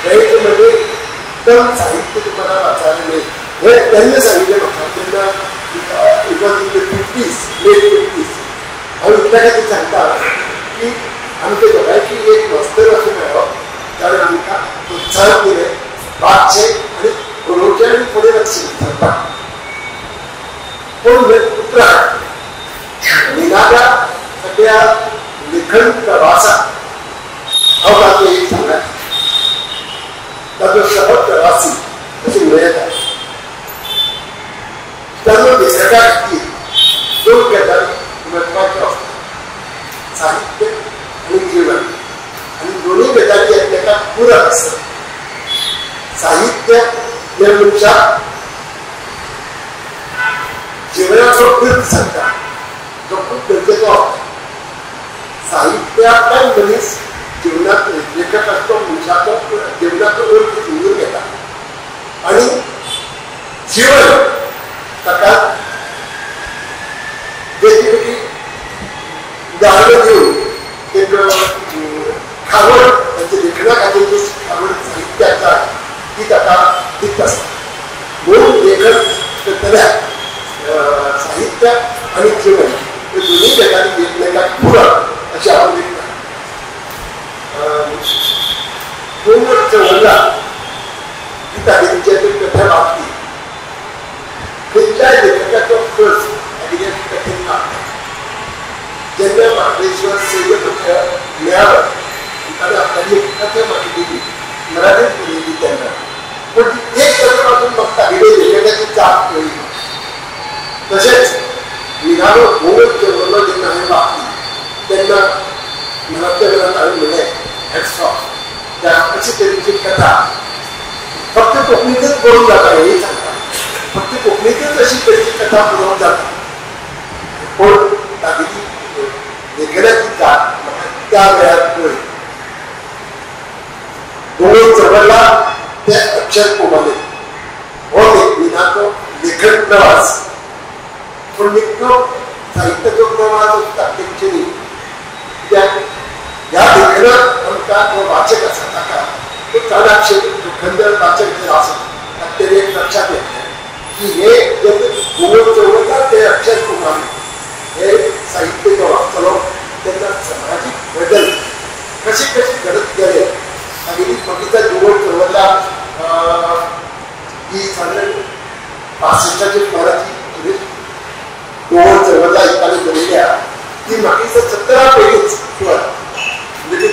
फ्रेंच म्हणजे उत्तम साहित्य तुम्हाला वाचायला मिळेल. हे त्यांनी सांगितलें म्हाका तेन्ना it was in the 50s, late 50s. हांव इतल्या खातीर सांगता की आमच्या दोगांयची एक मास्तर असो मेळ्ळो ताणें आमकां प्रोत्साहन दिलें वाचचें आनी बरोवचें आनी फुडें वचचें सांगपाक. पूण उपरांत निनाद्या सगळ्या लेखन प्रवासात हांव ताचो एक सांगता ताचो सहप्रवासी अशें म्हणूं येता. ताचो लेखका खातीर दोन गजाली म्हत्वाच्यो आसतात, साहित्य आनी जीवन. आनी दोनूय गजाली एकमेकाक पूरक आसतात. साहित्य हें मनशाक जिवनाचो अर्थ सांगता जो खूब गरजेचो आसता. साहित्यांतल्यान मनीस जीवनात लेखक आसतो मनशाचो जीवनाचो अर्थ समजून घेता आनी जीवन ताका बेगीन बेगीन उदाहरणां दिवन एक खावड तांच्या लेखना खातीर जी खावड साहित्य आसा ती ताका दित आसता. म्हणून लेखन करतल्याक साहित्य आनी जीवन हे दोनूय गजाली एकमेकाक पूरक अशें हांव लेखता. पूर्ण चवरला ही तागेली कथा वाचली खंयच्याय लेखकाचो कस तागेले कथेन मागता. जेन्ना महाबळेश्वर सैल म्हाका मेळ्ळो ताणें आपणाली एक कथा म्हाका दिली, मराठीत बरयली तेन्ना. पूण ती एक कथा वाचून म्हाका तागेले लेखकाची चाप कळ्ळी. तशेंच निनादो भोव चवरलो जेन्ना हांवें वाचली तेन्ना मनांतल्या मनांत हांवें म्हणलें हॅट्स ऑफ. त्या अशे तरेची कथा फक्त कोंकणींतच बरोवंक जाता हेंय सांगता. फक्त कोंकणींतच अशी तरेची कथा बरोवंक जाता. पूण तागेली लेखनाची जात म्हाका त्या वेळार कळ्ळी. दोन चवरला ते अक्षर कोमाले हो निनाचो लेखन प्रवास. पूण निखटो साहित्याचो प्रवास ताकदीचे न्ही, कित्याक ह्या लेखनात आमकां जो वाचक आसा ताका तो चाणाक्ष खंदर वाचक जर आसत ताका तें एक लक्षांत येतलें की हे जेन्ना गोवन चवरला ते अक्षर कोमाले हे साहित्य जो वाचतलो तेन्ना समाजीक बदल कशे कशे घडत गेले. तागेली कविता गोवन चवरला ही सादारण 65च्या सुमाराची गोवन चवरला ही ताणें बरयल्या ती म्हाका दिसता 70 पयलींच सुरवात म्हणजे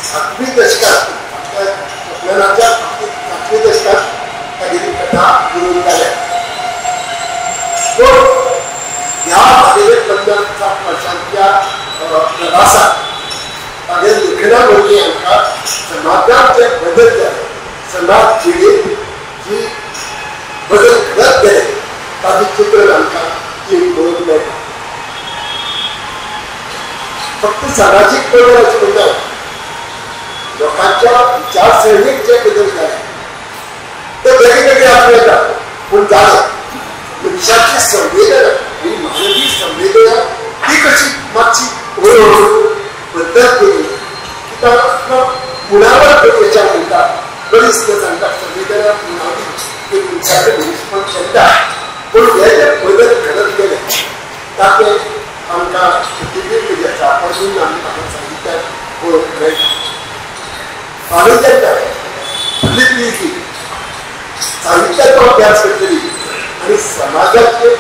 7वी दशकांत आपल्या स्वप्नाच्या 7वी दशकांत तागेली कथा बरोवन जाल्या. पूण ह्या तागेले 50 वर्सांच्या प्रवासात तागेले लेखना वरवीं आमकां समाजांत जे बदल जाले, समाज जिणेंत जी बदल घडत गेले ताचें चित्र आमकां पळोवंक मेळटा. फक्त सामाजीक बदल अशें म्हणना, लोकांच्या विचारसरणीक जे बदल जाले ते वेगळे वेगळे आसूं येता, पूण जाले. मनशाची संवेदना ही मानवी संवेदना ती कशी मातशी हळूहळू बदलत गेली की ताका उणावर याच्या म्हणटा बरीच ते सांगता संवेदना उणावली की मनशाचें मनीसपण शेणटा. पूण हे जे बदल घडत गेले ताचे आमकां प्रतिबिंब जे आसा अजून आमी म्हाका साहित्यात पळोवंक मेळटा. हांवें जेन्ना फुडली पिळगी साहित्याचो अभ्यास करतली आनी समाजाचे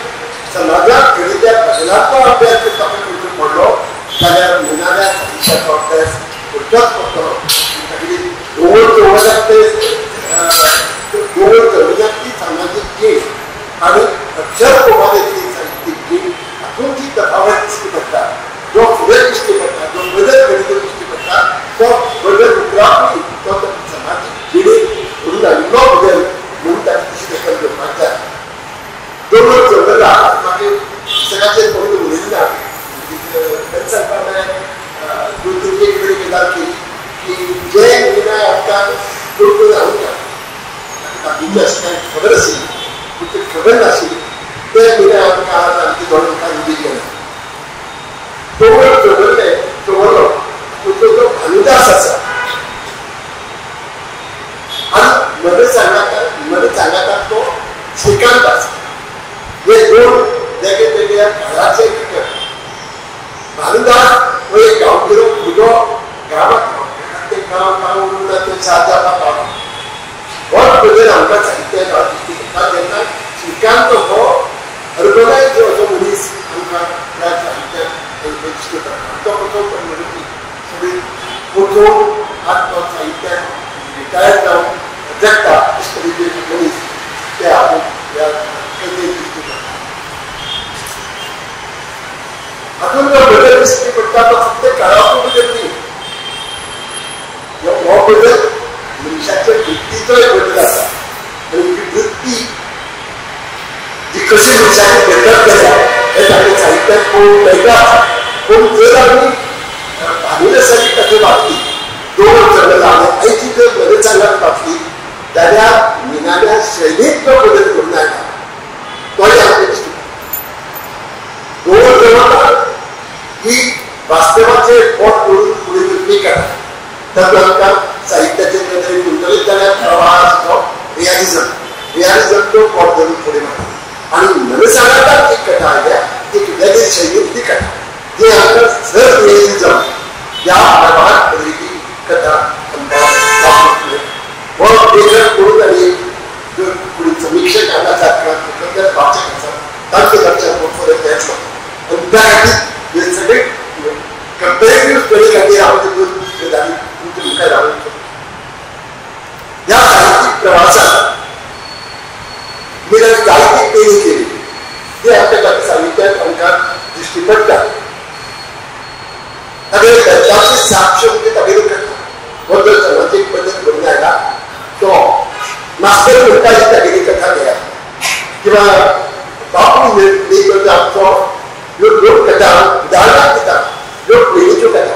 समाजात घडिल्ल्या बदलाचो अभ्यास जर ताका करचो पडलो जाल्यार निनाद्या साहित्याचो अभ्यास करचोच पडटलो. तागेली दोन चवरलांत दोन चवरलांतली सामाजीक जीण आनी अक्षर कोमालेंतली साहित्यीक जीण हातूंत जी तफावत दिश्टी पडटा, जो फुडें दिश्टी पडटा, जो बदल घडिल्लो दिश्टी पडटा तो बदल उपरांतूय तो समाजीक जिणेंत घडून आयिल्लो बदल म्हणून ताची तशी दखल घेवपाक जाय. दोन चवरला मागीर पुस्तकाचेर कोणी उलयली ना. तेन्ना सांगपाक जाय दोन तीन एक कडेन गजाल केली की खंयचे अशें कांय खबर आशिल्ली पूण ते खबर नाशिल्ली ते मिना काळांत आमचे दोळे मुखार उबी केले. चंवर चवरले चवरलो पूण तो भानुदास आसा आनी मन सांगाता तो श्रीकांत आसा. हे दोन वेगळे वेगळ्या काळाचे घटक. भानुदास हो एक गांवगिरो भुरगो गांवांत ते गांव गांव उरता ते सात जावपाक पावला. होच बदल आमकां साहित्य दिश्टी पडटा तेन्ना श्रीकांत हो अर्बनायज असो मनीस आमकां ह्या साहित्यात दिश्टी पडटा. तो कसो म्हणून सगळी पोचोवन आज तो साहित्यात रिटायर जावन जगता अशे तरेचे मनीस ते आपण ह्या कथेत दिश्टी पडटा. हातूंत जो बदल दिश्टी पडटा तो फक्त काळाचो बदल न्ही, हो बदल मनशाचे वृत्तीचोय बदल आसा. आनी ही वृत्ती जी कशी मनशाची बदल जाता हें ताणें साहित्यात पळोवंक मेळटा. पूण जर आमी भानुदासाची कथा वाचली दोन चलला आनी आयची जर बरें सांगात वाचली जाल्यार मिनाल्या शैलींत तो बदल करून आयला तोय आमकां दिश्टी पडटा. दोन चलता ही वास्तवाचेर बोट करून फुडें वचपी कथा. तातूंत आमकां साहित्याचे नदरेन म्हणटलेच जाल्यार प्रवाह आसलो रियालिझम, रियालिझम तो बोट धरून फुडें वता. आनी मनसांगाताक एक कथा आयल्या ती वेगळे शैलींतली कथा जी आमकां सहज रियलिझम ह्या प्रवाहात बरयल्ली कथा आमकां वाचूंक मेळटा. हो लेखक करून आनी जर कोणी समिक्षक आसात किंवा कोंकणांतले वाचक आसात तांच्या लक्षात हो फरक येतलो. आनी त्या खातीर हे सगळे कंपेरेटीव स्टडी खातीर हांव तितून गजाली तुमच्या मुखार हाडूंक सोदतां. ह्या साहित्यीक प्रवासात मी जायती पेणी केली ती आमच्या खातीर साहित्यात आमकां दिश्टी पडटा. तागेले दत्ताची साक्ष म्हणजे तागेली कथा हो जर समाजीक बदल घडून आयला तो मास्तर म्हणटा ही तागेली कथा घेया किंवा बापूय आमचो ह्यो दोन कथा उदाहरणाक दिता, ह्यो पयलींच्यो कथा.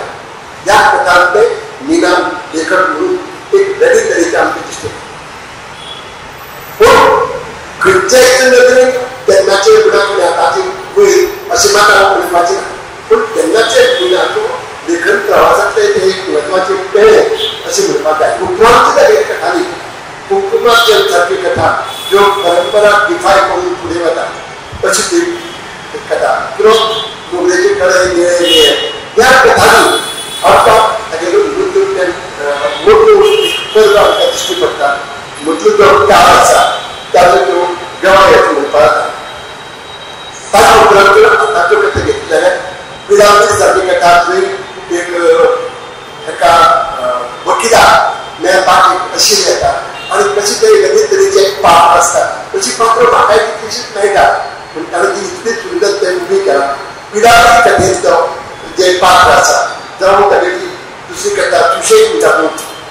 ह्या कथांत ते मिना लेखक म्हणून एक वेगळे तरेचे आमकां दिश्टी पडटा. पूण खंयच्याय नदरेन तेन्नाचे गुणाक आनी आतांचे वयर अशें मात हांव म्हणपाचें ना, पूण तेन्नाचे मिनाचो लेखन प्रवासांतले ते एक म्हत्वाचे पेळे अशें म्हणपाक जाय. उपरांतची तागेली कथांनी कुंकुमार्चन सारकी कथा ज्यो परंपरा डिफाय करून फुडें वता अशी ती कथा किंवा मोगरेचे कळे निळे निळे ह्या कथांनी आमकां तागेलो मोटो पर्व आमकां दिश्टी पडटा. म्हटलो जो काळ आसा ताजो त्यो गवाय अशें म्हणपाक जाता. ताच्या उपरांत आतांच्यो कथा घेतली जाल्यार पिडांतली सारकी कथा थंय एक एका वकिलाक मेळपाक एक अशीर येता आनी कशी ते वेगळे तरेचे एक पात्र आसता अशी पात्र म्हाकाय तितलीशीच मेळटा पूण ताणें ती इतली सुंदर ते उबी केला. पिडांतली कथेंतलो जे पात्र आसा जावं तागेली दुसरी कथा सुशेग म्हणटा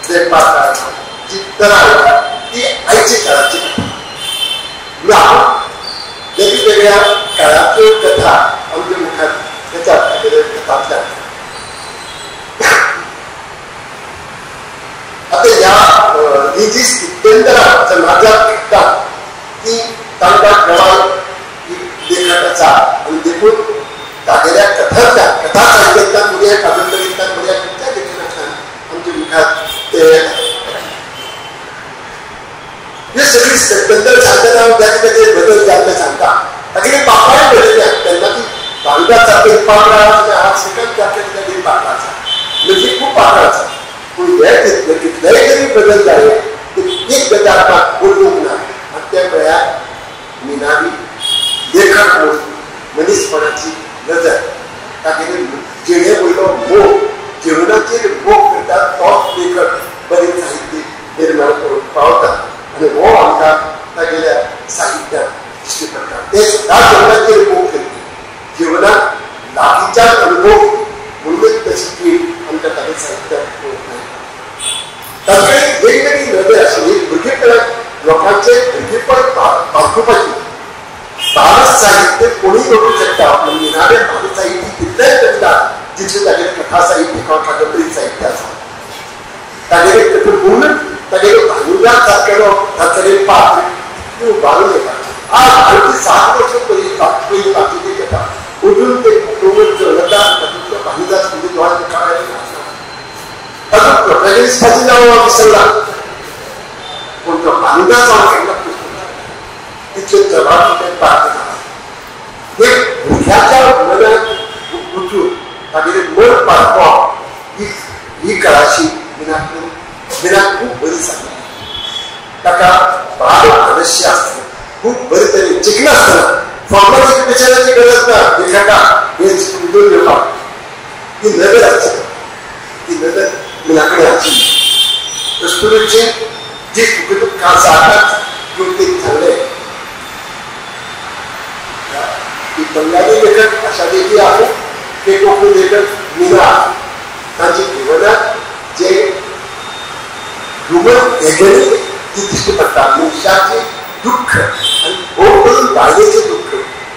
जे पात्र आसा जी तरा येता ती आयच्या काळाची कथा. म्हणजे वेगवेगळ्या काळाच्यो कथा आमच्या मुखार येतात तागेल्या कथांतल्यान. आतां ह्या ही जी स्थित्यंतरां समाजात घडटात ती तांकां गवाय ही लेखक आसा आनी देखून तागेल्या कथांतल्यान कथा साहित्यांतल्यान म्हणया कादंबरींतल्यान म्हणया खंयच्या लेखनांतल्यान आमच्या मुखार ते येता. हे सगळी स्थित्यंतर सांगतना हांव वेगळे वेगळे बदल जाल्ले सांगता. तागेली पात्रांय बदलल्या तेन्ना ती भानुदास सारके पात्रां आसा, आज श्रीकांत सारके तागेली पात्रां आसा, म्हणजे खूब पात्रां आसा. पूण हे कितलेय तरी बदल जाले ते एक गजाल मात बदलूंक ना आनी ते म्हळ्यार मिनावी लेखक म्हणून मनीसपणाची नजर, तागेले जिणे वयलो मोग, जिवनाचेर मोग करता तोच लेखक बरें साहित्य निर्माण करूंक पावता आनी हो आमकां तागेल्या साहित्यांत दिश्टी पडटा. ते सदां जिवनाचेर मोग करपी, जिवनाक लागींच्यान अनुभव म्हणूनच तशी जीण आमकां तागेल्या साहित्यांत पळोवंक मेळटा. तांचे वेगवेगळी नदर आशिल्ली भुरगेपणाक लोकांचे भुरगेपण पारखुपाची. बाल साहित्य कोणी करूंक शकता, मिनावे बाल साहित्य तितलेंच करता जितलें तागेलें कथा साहित्य किंवा कादंबरी साहित्य आसा. तागेलें पूर्ण तागेलो भानुदास सारकेलो तातले पात्र तितली उबारून येता. आज आनी 7 वर्सां पयलीं पयली पात्री कथा अजून ते दोंगर चलता तातूंतलो भानुदास म्हणजे दोळ्यांत काळायला तातूंत प्रोटॅगनिस्टाचें नांव हांव विसरला, पूण तो भानुदास हांव केन्ना पुस्तक तितले जबाब तें पात्र एक भुरग्याच्या मनात वचून तागेलें मन पारपोवप ही कळाशी मिनाक खूब बरी सांगता. ताका बाल आलस्य आसता, खूब बरे तरेन जिखनासतना फॉर्मल एज्युकेशनाची गरज ना लेखकाक हें समजून घेवपाक ती नदर आसता, ती नदर मिना कडेन आशिल्ली. अस्तुरेचें जी तुका जातात ते सांगलें की बंगाली लेखक आशादेवी आसूं ते कोंकणी लेखक मिना तांच्या जिवनात जे ह्युमन एगनी ती दिश्टी पडटा, मनशाचें दुख्ख आनी भोव करून बायलेचें दुख्ख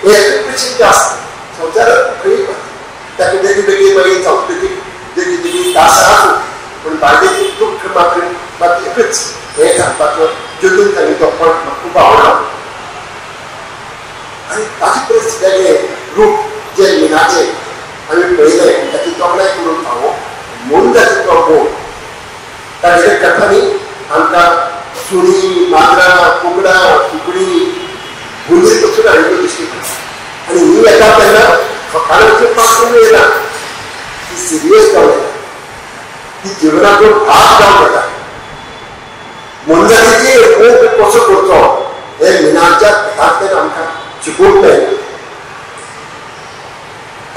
हें एकापेक्षा जास्त संवसारात खंय ताका वेगळी वेगळी मागीर सांस्कृतीक वेगळी वेगळी दासां आसूं पूण बायलेचें दुख्ख मात्र मात एकच हें सांगपाचो ज्योतीन सांगिल्लो पॉयंट म्हाका खूब आवडलो. आनी ताचे परस वेगळें रूप जें मिनाचें आमी पळयलें ताची तोखणाय करूंक फावो म्हणून ताचो तो मोग. तागेल्या कथांनी आमकां सुणी, माजरां, कुकडां, सुकणीं, हुंदीर पसून हाडिल्ल्यो दिश्टी पडटा. आनी ही येता तेन्ना फकाणाचें पात्र येना, ती सिरियस जावन येता, ती जिवनाचो भाग जावन येता. मनजातीचेर मोग कसो करचो हें मिनाच्या कथांतल्यान आमकां शिकोवंक मेळटा.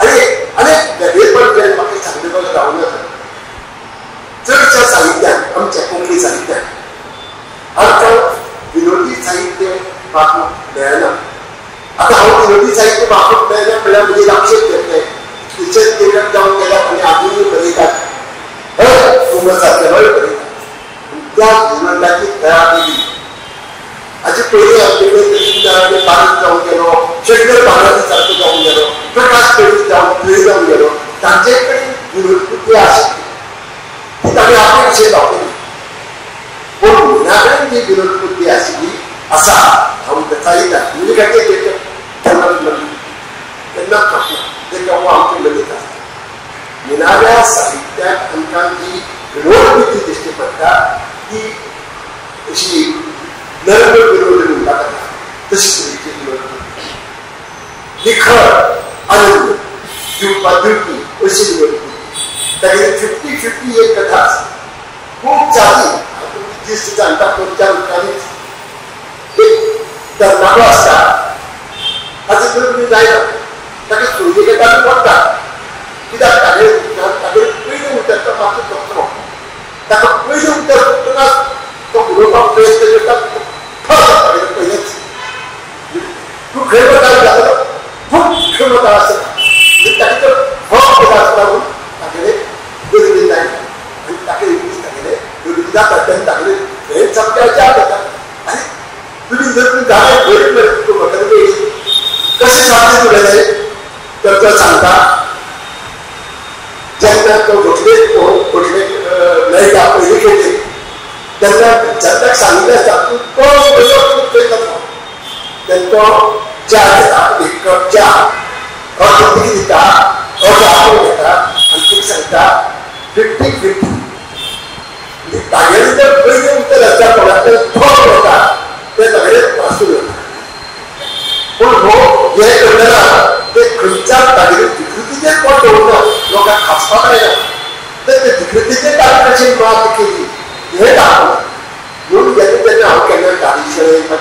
आनी अनेक वेगळेपण जें म्हाका सांगले बगर रावूं नाका. चडशा साहित्यान आमच्या कोंकणी साहित्यान आमकां विनोदी साहित्य वाचूंक मेळना. आतां हांव विनोदी साहित्य वाचूंक मेळना म्हणल्यार म्हजें लक्षात घेतलें टिचर लेखक जावन गेल्यात आनी आजुनूय बरयतात, हय उमर सारकेलोय बरयतात, त्या विनोदाची तयार केली. हाचे पयलीं आमचे कडेन बारीक जावन गेलो, शंकर बालाजी सारको जावन गेलो, प्रकाश पेडीत जावन थंय जावन गेलो, तांचे कडेन विनोद बुद्धी आशिल्ली ती ताणें आपले विशय दाखयली. पूण मिना कडेन जी विनोद बुद्धी आशिल्ली आसा हांव साहित्यात म्हणजे खातीर लेखक केन्ना केन्नाच सोंपना तेका हो आमचे मदींच आसता. मिनाल्या साहित्यात आमकां जी विनोद बुद्धी दिश्टी पडटा ती अशी नर्म विनोद म्हणटा ताका तशी तरेची विनोद बुद्धी, निखळ आनंद दिवपा दिवपी अशी विनोद बुद्धी. तागेली 50-50 एक कथा आसा, खूब चाली जिस्त जाणटा दोन चार उतरांनीच. एक तरणाटो आसता ताचें लग्न जायना, ताका सोयरी घेता पडटा कित्याक तागेले तागेले पयलें उतर तो मातसो चुकलो, ताका पयलें उतर चुकतना तो उलोवपाक प्रयत्न करता, तागेले पयलेंच तूं खंय वता जाता खूब खंय वता आसता ताका तो फक वता आसता म्हणून तागेले लग्न जायना आनी ताका एक दीस तागेले लग्न जाता तेन्ना तागेले हें सामकें जाप येता आनी तुमी लग्न जालें बरें बरें तूं म्हाका कशें जालें तुगेलें तर तो सांगता जेन्ना तो व्हंकलेक व्हंकलेक मेळटा पयली खेपे तेन्ना जनताक सांगिल्लें आसता तूं तो पयलो थंय जातलो तेन्ना तो च्या घेता, एक कप च्या अर्द दिता, अर्द आपोवन घेता आनी तुका सांगता 50-50. म्हणजे तागेलें जर पयलें उतर आसता तोंडांतल्यान थोक वता तें तागेलें वासून वता. पूण हो हें करतना ते खंयच्याच तागेले विकृतीचेर पोट दवरना, लोकांक हांसपाक येना, तर ते विकृतीचेर ताणें कशें मात केली हें दाखोवना. म्हणून जेन्ना जेन्ना हांव केन्ना कार्यशाळेक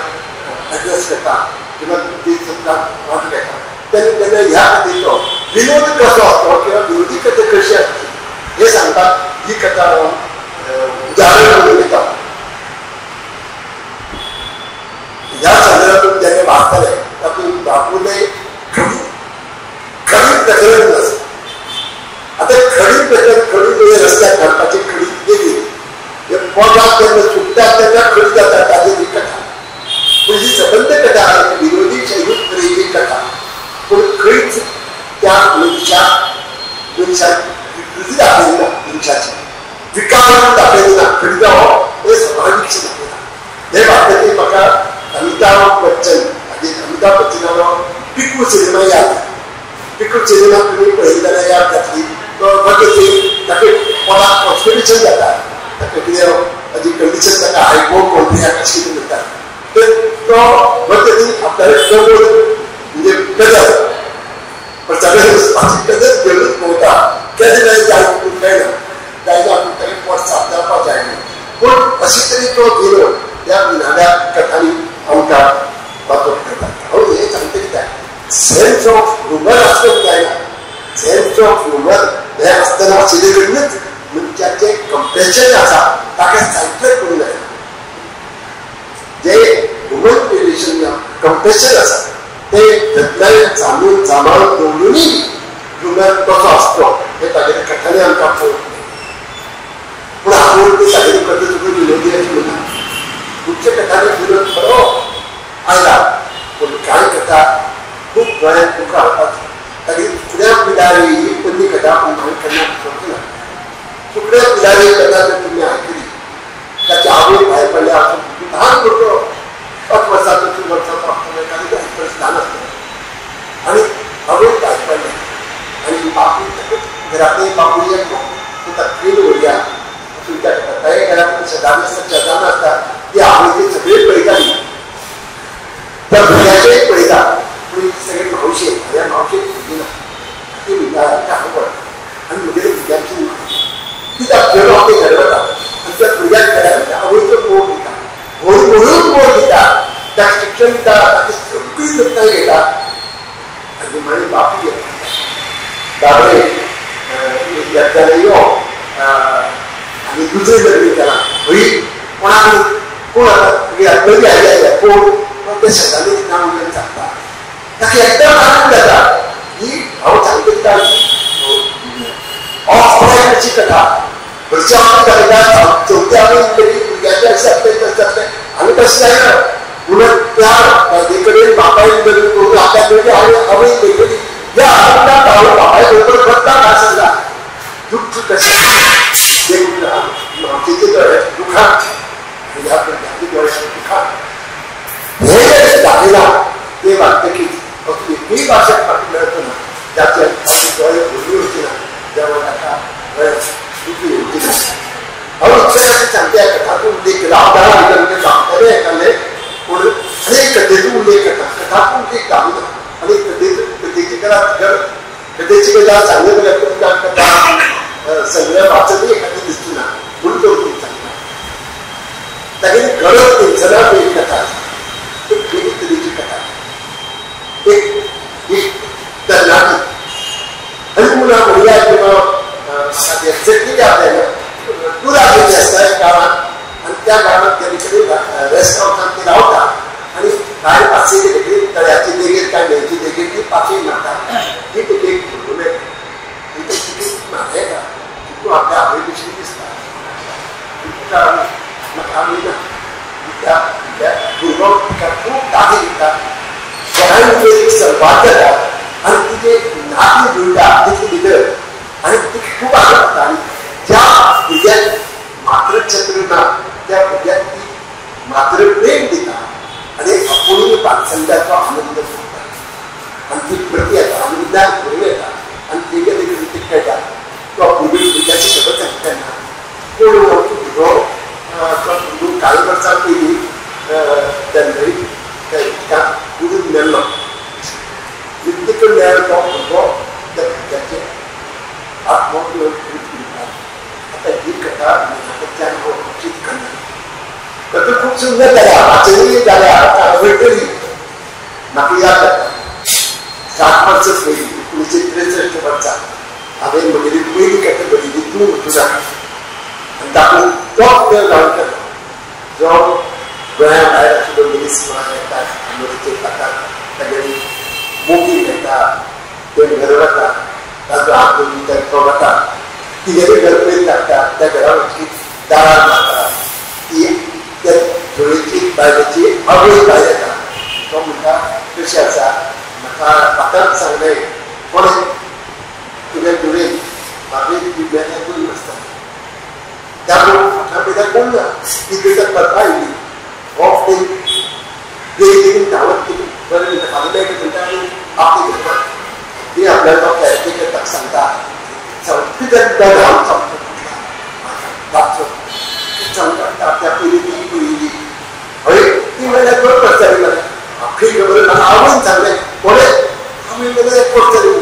एड्रेस करता किंवा ते वांटो घेता तेन्ना तेन्ना ह्या कथेचो विनोद कसो आसतो किंवा विनोदी कथा कशी आसची हें सांगता. ही कथा हांव उदाहरण म्हणून घेता. ह्या संदर्भातून जेन्ना वाचतले तातूंत बापूले खडी खडी प्रकरण आसा. आतां खडी प्रकरण खडी म्हणजे रस्त्यार घालपाची खडी वेगळी, पोटाक जेन्ना सुकतात तेन्ना खडी जाता ताजी ही कथा. पूण ही सबंद कथा विनोदी शैलीत बरयल्ली कथा, पूण खंयच त्या मनशाक मनशाक विकृती दाखयली ना, मनशाची विकार दाखयली ना, खडी जावप हें सभावीकशें दाखयना. हे बाबतींत सिनेमा तुमी पळयली जाल्यार याद जातली. तो फक्त ताका पोटाक कॉन्स्टिपेशन जाता, ताका कितें ताजी कंडिशन ताका हायपोकॉन्ड्रिया कशें कितें म्हणटा, तर तो फक्त आपल्याला कबूल म्हणजे कदर प्रचार वचपाची कदर घेवनच भोंवता. केन्ना जाय मेळना, जायना आपूण ताणें पोट साफ जावपाक जायना, पूण अशी तरी तो गेलो त्या विनाड्या कथांनी आमकां वाचूंक मेळटा. हांव हें सांगता कित्याक सेन्स ऑफ ह्युमर आसपाक जायना. सेन्स ऑफ ह्युमर हें आसतना आशिल्ले कडेनच मनशाचें कंपेशन आसा ताका सायट्रेट करूंक जायना. जे ह्युमन रिलेशन कंपेशन आसा ते जतनायेन सांबाळून सांबाळून दवरूनय ह्युमर कसो आसतो हें तागेल्या कथांनी आमकां पळोवंक मेळटा. पूण आपूण ते तागेली कथा तुका विनोदी अशें म्हणना. खुबच्या कथांनी विनोद खरो आयला, पूण कांय कथा खूब गोंयांत दुखां हाडपाची. तागेली तुकड्या पिडारी ही पयली कथा पूण हांवें केन्ना विसरचो ना. तुकड्या पिडारी कथा जर तुमी आयकली, ताची आवय भायर पडल्या आसून ल्हान भुरगो 5 वर्सांचो 3 वर्सांचो आसतना ताणें परस ल्हान आसतना आनी आवय भायर पडल्या आनी बापूय घरांतले बापूय एकलो तो ताका व्हरया असो विचार करता. तागे घरांत शेजारी आसता, शेजान्न आसता, ती आवयची सगळी पळयताली, त्या भुरग्याचेय पळयता, पूण सगळे मावशे ह्या मावशेक भुरगीं ना, ती म्हणटा हांव वता आनी म्हगेल्या भुरग्यांची ती त्या खेळ आपले घर वता आनी त्या भुरग्याक घरा आवयचो मोग दिता, व्हडून मोग दिता, ताका शिक्षण दिता, ताची सगळी जतनाय घेता. आनी मागीर बापूय येता, बाबरे येताले यो आनी दुसरें लग्न केलां हय कोणाक कोण आतां लग्न आयले कोण ते शेजारी नांव उलोवन सांगता, ताका एकदम आनंद जाता. ही हांव सांगता कित्याक ऑफ ट्रॅकाची कथा घरच्या आमी दाखयता, चवथ्या आमी भुरग्याचें अशें जातलें तशें जातलें आनी तशें जायना. म्हणून त्या बायले कडेन बापायन लग्न करून आपल्या कडेन आवय मेळटली ह्या आनंदात हांव बापाय बरोबर करता काय सांगता. दुख्ख कशें देखून मावशेचे दोळे दुखां ह्या भुरग्याच्या दोळ्यांत दुखां हें जें दाखयलां तें वाचतकीच असली एकूय भाशा म्हाका मेळचो ना जाचे दोळे भरून वचचे ना, जेन्ना ताका दुखी येवची ना. हांव इतलें अशें सांगता, कथाचो उल्लेख केला, हांव जाणा भितर म्हणजे सांगतलें येतालें, पूण आनी कथेचो उल्लेख करता, कथाचो उल्लेख घालूना आनी कथेची कथेची गजाल सांगले बगर तुमकां कथा संग्रह वाचतूय एखादी दिसची ना, म्हणून तो उल्लेख सांगता. तागेली गरज टेन्शना एक कथा आसा, एक वेगळी तरेची कथा, एक तरणाटी आनी मुलां म्हणल्यार किंवा एक्झॅक्टली याद जायना, टुरा गेल्ली आसता एक गांवांत आनी त्या गांवांत तेजे कडेन रेस्ट हावसान ती रावता आनी भायर पासयेक येतकीर तळ्याचे देगेर काय न्हंयचे देगेर ती पासय मारता. ती तुका एक भुरगो मेळटा आनी तो तिका मारता, तूं आपल्या आवय भशेन दिसता, तुका म्हाका आवय ना. त्या भुरगो तिका खूब ताकी दिता, घरान एक संवाद जाता आनी तिचे नातीं जुळटा तितले भितर आनी तिका खूब आवडटा. आनी ज्या भुरग्याक मातृछत्र ना त्या भुरग्याक ती मातृप्रेम दिता आनी आपुणूय वात्सल्याचो आनंद सोडटा आनी ती प्रती येता आनी विज्ञान करून येता आनी तेगे देखील तिका कळटा तो भुरग्याची खबर सांगता तेन्ना कोण भुरगो तो भुरगो कांय वर्सां पयलीं तेन्ना तिका बुडून मेल्लो, तितके मेळ्ळो तो भुरगो त्या भुरग्याचें आत्महत्या. आतां ही कथा कडच्यान हांव अपेक्षीत करना. कथा खूब सुंदर जाल्या, वाचनीय जाल्या, आतां आवडटली. म्हाका याद जाता 7 वर्सां पयलीं 1963 वर्सा हांवें म्हगेली पयली कथा बरयली तूं म्हजो नाका आनी तातूंत तोच देव गांवकर जो गोंया भायर आशिल्लो मनीस म्हणून येता, अमेरिकेक वता, तागेली मोगी मेळटा, ते घर वता, ताचो हात धरून तो वता, तिगेलें घर पयलीं लागता, त्या घरा वचून दारार मारता, ती त्या जोडयेची बायलेची आवय भायर येता. तो म्हणटा कशी आसा, म्हाका आतांच सांगलें कोणें तुगे धुवेन बाबी ती मेल्या कोण नासता, त्यामुळे म्हाका पयल्यार कोण ना, ती थंयसर करपा आयली ऑफ ते देखून धांवत बरें म्हणटा फाल्यां मेळटा म्हणटा आनी आपले घर ती आपल्याला तो कॅरेक्टर सांगता आपल्या पयली ती पळयली हय ती म्हणल्यार कोण करताली मला आखी खबर म्हाका आवडून सांगलें कोणे आमी म्हणल्यार करतली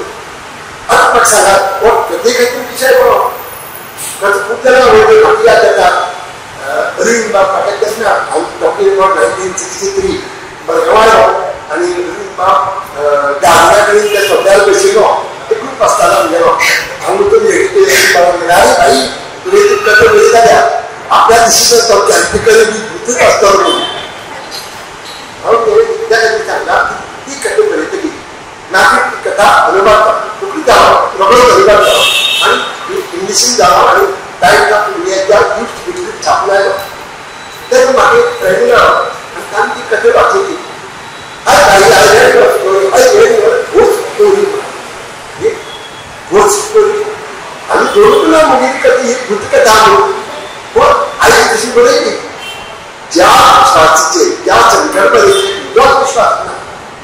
आतां म्हाका सांगा हो कथे खातीर विशय बरो खूब जाणां आवडटा म्हाका याद जाता अरविंद बाब म्हाका तेन्ना हांव टॉकींग अबाउट 1963 मडगांव आयलो आनी अरविंद बाब दादल्या कडेन त्या सोप्यार बशिल्लो एकूच आसतालो आमगेलो हांव तो अरे भाई तुवें ती कथा बरी जाल्या आपल्या दिशीन तो कॅम्पिकल बी भूतच आसतलो म्हणून हांव त्या खातीर सांगला ती कथा बरयतली मागीर ती कथा अनुवाद रोखडी जालो रोखडोच अनुवाद जालो आनी इंग्लिशीन जालो आनी टायम्स ऑफ इंडियाच्या गिफ्ट भितर छापून आयलो तेन्ना म्हाका एक फ्रेंड मेळ्ळो आनी ताणें ती कथा वाचयली I I I ghost story ghost story आनी धरूंक ना म्हगेली कथा ही भूतकथा म्हणून पूण आयज तशी बरयली ज्या विश्वासाचेर ज्या संकल्पनेचेर जो विश्वास ना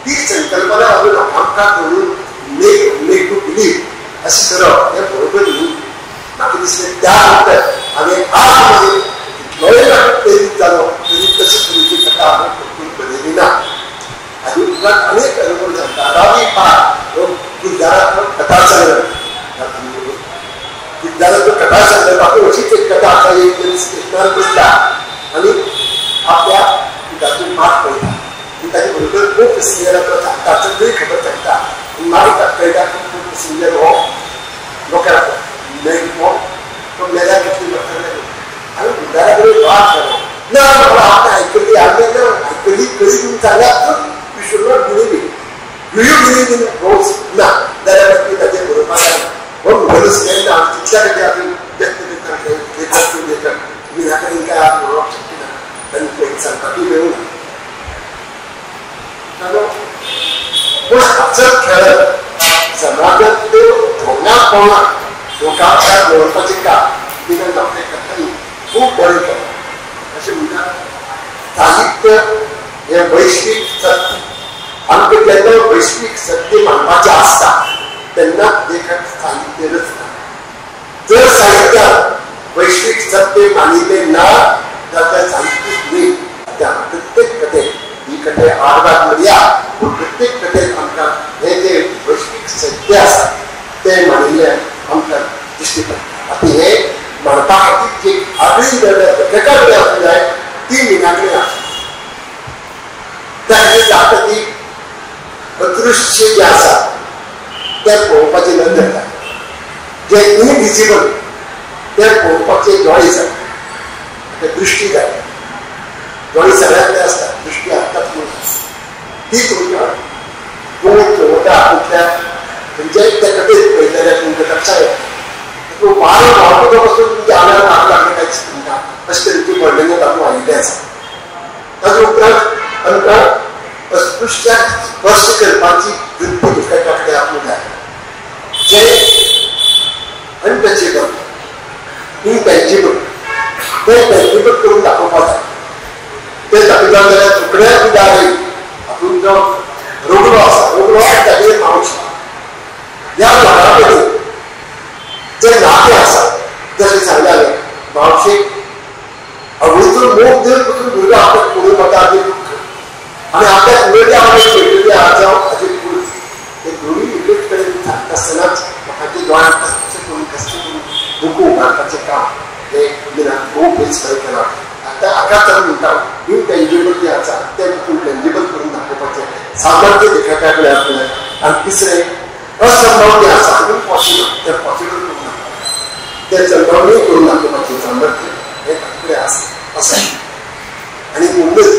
ती संकल्पना आमी लोकांक धरून मेक मेक टू बिलीव अशें करप हें बरोबर न्ही. म्हाका दिसलें त्या नंतर हांवें आज म्हजे कितलोय म्हाका प्रेरीत जालो तरी तशी तरेची कथा हांवें परतून बरयली ना. आनी उपरांत अनेक अनुभव सांगता रावी पार हो गुलजाराचो कथा संग्रह गुलजाराचो कथा संग्रह तातूंत अशीच एक कथा आसा एक मनीस स्टेशनार बसता आनी आपल्या पुताची वाट पळयता आनी ताचे बरोबर को पॅसेंजराचो सांगता सगळी खबर सांगता आनी मागीर ताका कळटा की को पॅसेंजर हो लोकांक मेळटलो तो मेल्यार कितली वर्सां जाली आनी गुलजारा कडेन वाद जालो ना बाबा आपणें आयकली हांवें ना आयकली तरी तुमी सांगात you should not believe it. Do you believe in ghosts? ना जाल्यार मागीर ताचेर बरोवपाक जायना हो मुगेलो स्टँड हांव तितल्या खातीर आमी व्यक्त करता लेखक टू लेखक तुमी ह्या कडेन काय आज बरोवपाक शकना आनी पयलीं सांगपाकूय मेळूंक ना. पूण हाचो खेळत समाजांतल्यो धोंगा पोवणां लोकां मुखार दवरपाचें काम तिणें आपल्या कथांनी खूब बरें केलां. अशें म्हणटात साहित्य हें वैश्वीक सत्य. आमकां जेन्ना वैश्वीक सत्य मानपाचें आसता तेन्ना लेखक साहित्य रचता. जर साहित्यात वैश्वीक सत्य मानिल्लें ना जाल्यार साहित्यूच न्ही. त्या प्रत्येक कथेत ही कथे आडवाद म्हणया पूण प्रत्येक कथेत आमकां हें जें वैश्वीक सत्य आसा तें मानिल्लें आमकां दिश्टी पडटा. आतां हें मानपा खातीर जी आगळी लेखका कडेन आसूंक जाय ती मिना कडेन आसा. त्या खातीर जाता ती अदृश्य जें आसा तें पळोवपाची नदर जाय जें इनविजिबल तें पळोवपाचे दोळे जाय ते दृश्टी जाय. दोळे सगळ्यांकडे आसता दृश्टी आसताच म्हणून ती तुमकां गोड चोवता हातूंतल्या खंयच्याय त्या कथेत पळयत जाल्यार तुमकां लक्षात येता वारो व्हांवतो पसून तुमच्या आंगार हात लागले काय दिसता अशें तरेचें वर्णन तातूंत आयिल्लें आसा. ताचे उपरांत आमकां अस्पृश्याक स्पर्श करपाची वृत्ती लेखका कडेन आसूंक जाय जें अनटचेबल इनटँजिबल तें टँजिबल करून दाखोवपाक जाय. तें दाखयता जाल्यार तुकड्या पिदार हातूंत जो रोगडो आसा रोगडो आनी तागेली मावशी ह्या दोगां मदीं जें नातें आसा जशें सांगलें हांवें मावशेक आवयचो मोग दिवन पसून भुरगो आपल्याक पळोवन वता हाजें दुख्ख आनी आपल्याक उलयल्या आवय मेळिल्ली आहा जावं हाजें कूस ते दोनूय एकच कडेन सांगता आसतनाच लोकांच्या दोळ्यांत कशें करून कशें करून दुखो उबारपाचें काम हें मिनान खूब बेस बरें केलां. आतां हाकाच आमी म्हणटा इनटँजिबल जें आसा तें पसून टँजिबल करून दाखोवपाचें सामर्थ्य लेखका कडेन आसूंक जाय. आनी तिसरें असंभव जें आसा इम्पॉसिबल तें पॉसिबल करून दाखोवपाचें तें संभवूय करून दाखोवपाचें सामर्थ्य हें ताचे कडेन आसा. आनी म्हणूनच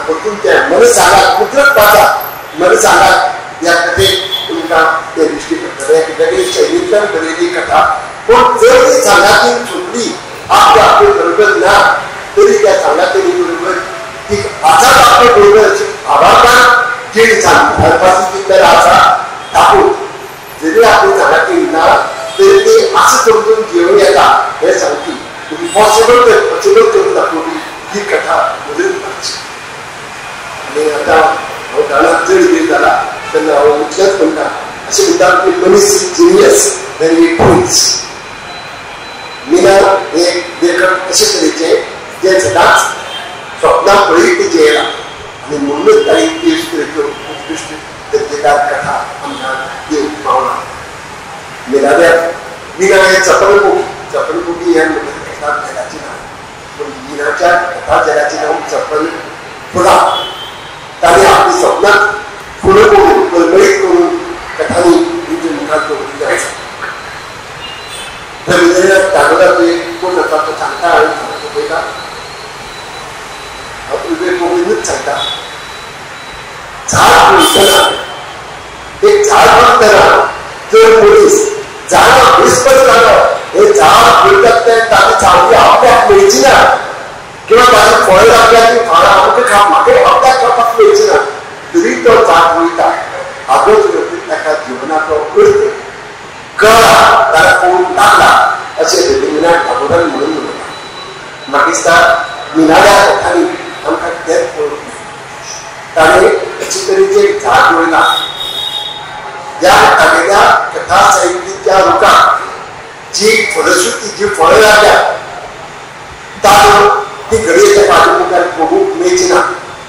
परतून तें मन सांगात कुदरत वाचा मन सांगात ह्या कथेत तुमकां तें दिश्टी पडटलें. एक वेगळे शैलींतल्यान बरयल्ली कथा पूण जर ती सांगातीन सोंपली आपल्या आपले बरोबर ना तरी त्या सांगातीनी बरोबर ती आसाच आपले बरोबर अशी आभारमान जीण घालपाची जी तरा आसा तातूंत जरी आपली सांगातीन ना तरी ती अशें समजून घेवन येता हें सांगपी इम्पॉसिबल तें पॉसिबल करून दाखोवपी ही कथा म्हजेच मातशी. आनी आतां हांव जाणा चड वेळ जाला तेन्ना हांव इतलेंच म्हणटा अशें म्हणटात की मनीस genius when he dreams. Meena हे लेखक अशे तरेचे जे सदांच स्वप्नां पळयत ते जियेला आनी म्हणूनच तांणी अशे तरेच्यो उत्कृश्ट दर्जेदार कथा आमकां दिवंक पावला. मिनाल्या मिना हे चपलमुखी, चपलमुखी ह्या कथा झेल्याचें नांव, पूण मिनाच्या कथा झेल्याचें नांव चपल फुलां. ताणें आपली सपनां फुलां करून परमळीत करून कथांनी तुमच्या मुखार दवरिल्लें आसा. रवींद्रनाथ टागोराचो एक कोण आसा तो सांगता, हांवें सांगता पळयता, हांव कोंकणीनूच सांगता. झाड रोयतना, एक झाड रोयतना जर मनीस झाडां विस्पट जालो, हे झाड रोयतात तें ताची झाडी आपल्याक मेळची ना किंवा ताची फळां लागल्यार ती फळां आमकां खावपाक आपल्याक खावपाक मेळची ना, तरी तो झाड रोयता. हाजोच ताका जिवनाचो अर्थ कळ्ळा, ताका कळूंक लागला अशें रवींद्रनाथ टागोरान म्हणून म्हणटा. म्हाका दिसता मिनाल्या कथांनी आमकां तेंच कळूंक मेळटा. ताणें अशे तरेचें एक झाड रोयलां ज्या तागेल्या कथा साहित्याच्या रुखाक जी फलश्रुती, जी फळां लागल्या ताणें ती घडये ताका हाजे मुखार पळोवंक मेळची ना,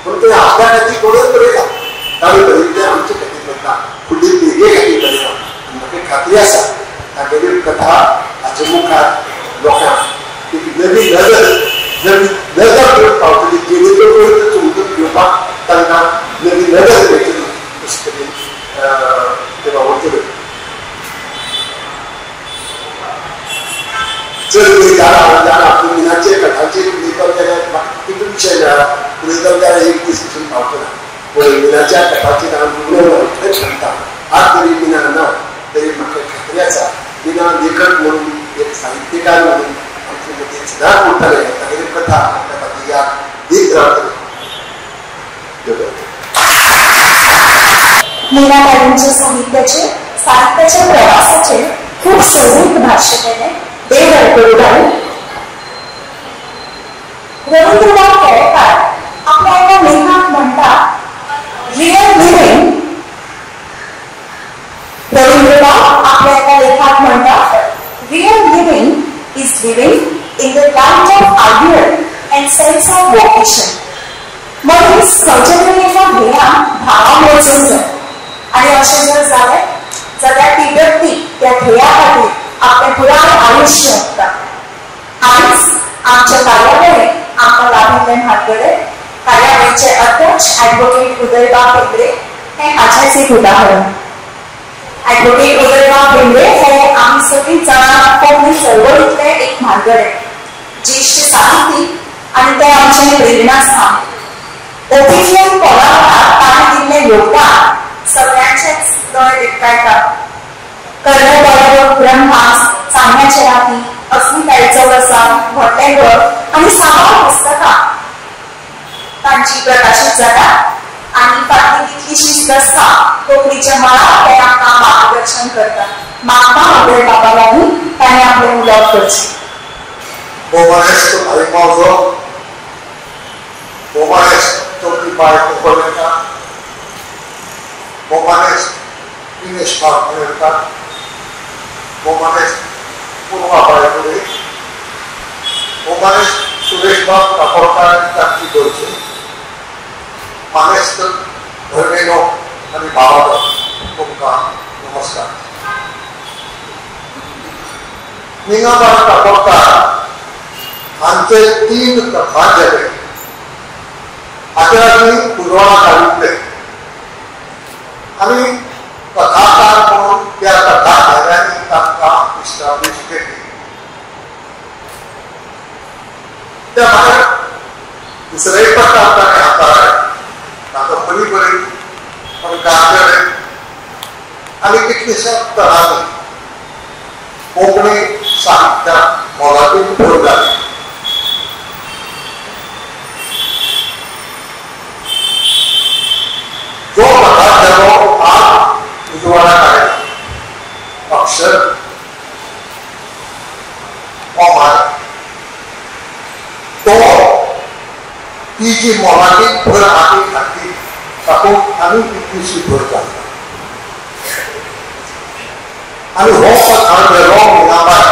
पूण तें आपल्या खातीर कोणूच बरयला. ताणें बरयल्लें आमचे खातीर बरयला, फुडली पिळगे खातीर बरयला. म्हाका खात्री आसा तागेल्यो कथा हाचे मुखार लोकांक एक नवी नदर, नवी नदर करून पावतली, जेणे करून समजून घेवपाक तांकां नवी नदर मेळटली अशें तरेन ते वावुरतले. चड वेळ जाला हांव जाणा, पूण मिनाचे कथांचेर उलयतलो जाल्यार म्हाका कितलो विशय मेळ्ळा, उलयतलो जाल्यार एक दीस पसून पावचो ना. पूण मिनाच्या कथाचेर हांव उलोवं इतलेंच सांगता, आज तरी मिना ना तरी म्हाका खात्री आसा मिना लेखक म्हणून, एक साहित्यकार म्हणून आमचे मदीं सदांच उरतले. तागेली कथा आमकां ताची याद दीत रावतली. मीना ताईंच्या साहित्याचे साहित्याच्या प्रवासाचे खूप समृद्ध भाष्य केले देव गडकरी. रवींद्रनाथ केळेकार आपल्या एका लेखात म्हणतात रिअल लिव्हिंग. रवींद्रनाथ आपल्या एका लेखात म्हणतात real living is living in the light of ideal and sense of vocation. मनीस खंयच्या तरी एका ध्येयाक भावाक वचूंक जाय आनी अशें जर जालें जाल्यार ती व्यक्ती त्या ध्येया खातीर आपलें पुराय आयुश्य ओंपता. आयज आमच्या कार्यावळीक आमकां लाभिल्ले म्हालगडे कार्यावळीचे अध्यक्ष ॲडव्होकेट उदयबाब भेंब्रे हें हाचेंच एक उदाहरण. ॲडव्होकेट उदयबाब भेंब्रे हे आमी सगळीं जाणां कोंकणी चळवळींतले एक म्हालगडे, ज्येश्ठ साहित्यीक आनी ते आमचें प्रेरणास्थान. ओपीजीएन कोलावटाक ताणें दिल्लें योगदान सगळ्यांचेच दोळे दिपकायतात. कर्णबरोबर ब्रह्मास, चांदण्याचे राती, अस्मितायेचो वसाव, व्हडलें घर आनी साबार पुस्तकां तांची प्रकाशीत जातात आनी फाटली कितलीशीच दसकां कोंकणीच्या मळार ते आमकां मार्गदर्शन करतात. मागता उदय बाबा लागून ताणें आपलें उलोवप करचें. भोवमानेस्त भाई मावजो, भोवमानेस्त चौथी बाय कोपरलेकार, भोवमानेस्त दिनेश बाब, भोवमानेस्त पूर्वा बाय फुले, भोवमानेस्त सुरेश बाब काकोडकार आनी तांची घरची, मानेस्त भयणीनो आनी भावानो, तुमकां नमस्कार. मीनाबाय काकोडकार हांचे 3 कथा झेले हाचे आदी उजवाडाक हाडिल्ले आनी कथाकार म्हणून त्या कथा झेल्यांनी तांकां इस्टाब्लीश केली. त्या भायर दुसरेय प्रकार ताणें हाताळ्ळे, कादंबरी बरयली, अणकार केले आनी कितलीशाच तरांनी कोंकणी साहित्यात मोलादीक भर घाली. जो कथा झेलो आज उजवाडाक आयला, अक्षर ओमार, तो ती जी मोलादीक भर हाती घातली तातूंत आनी कितलीशी भर घालता. आनी हो कथांझेलो मीनाबाय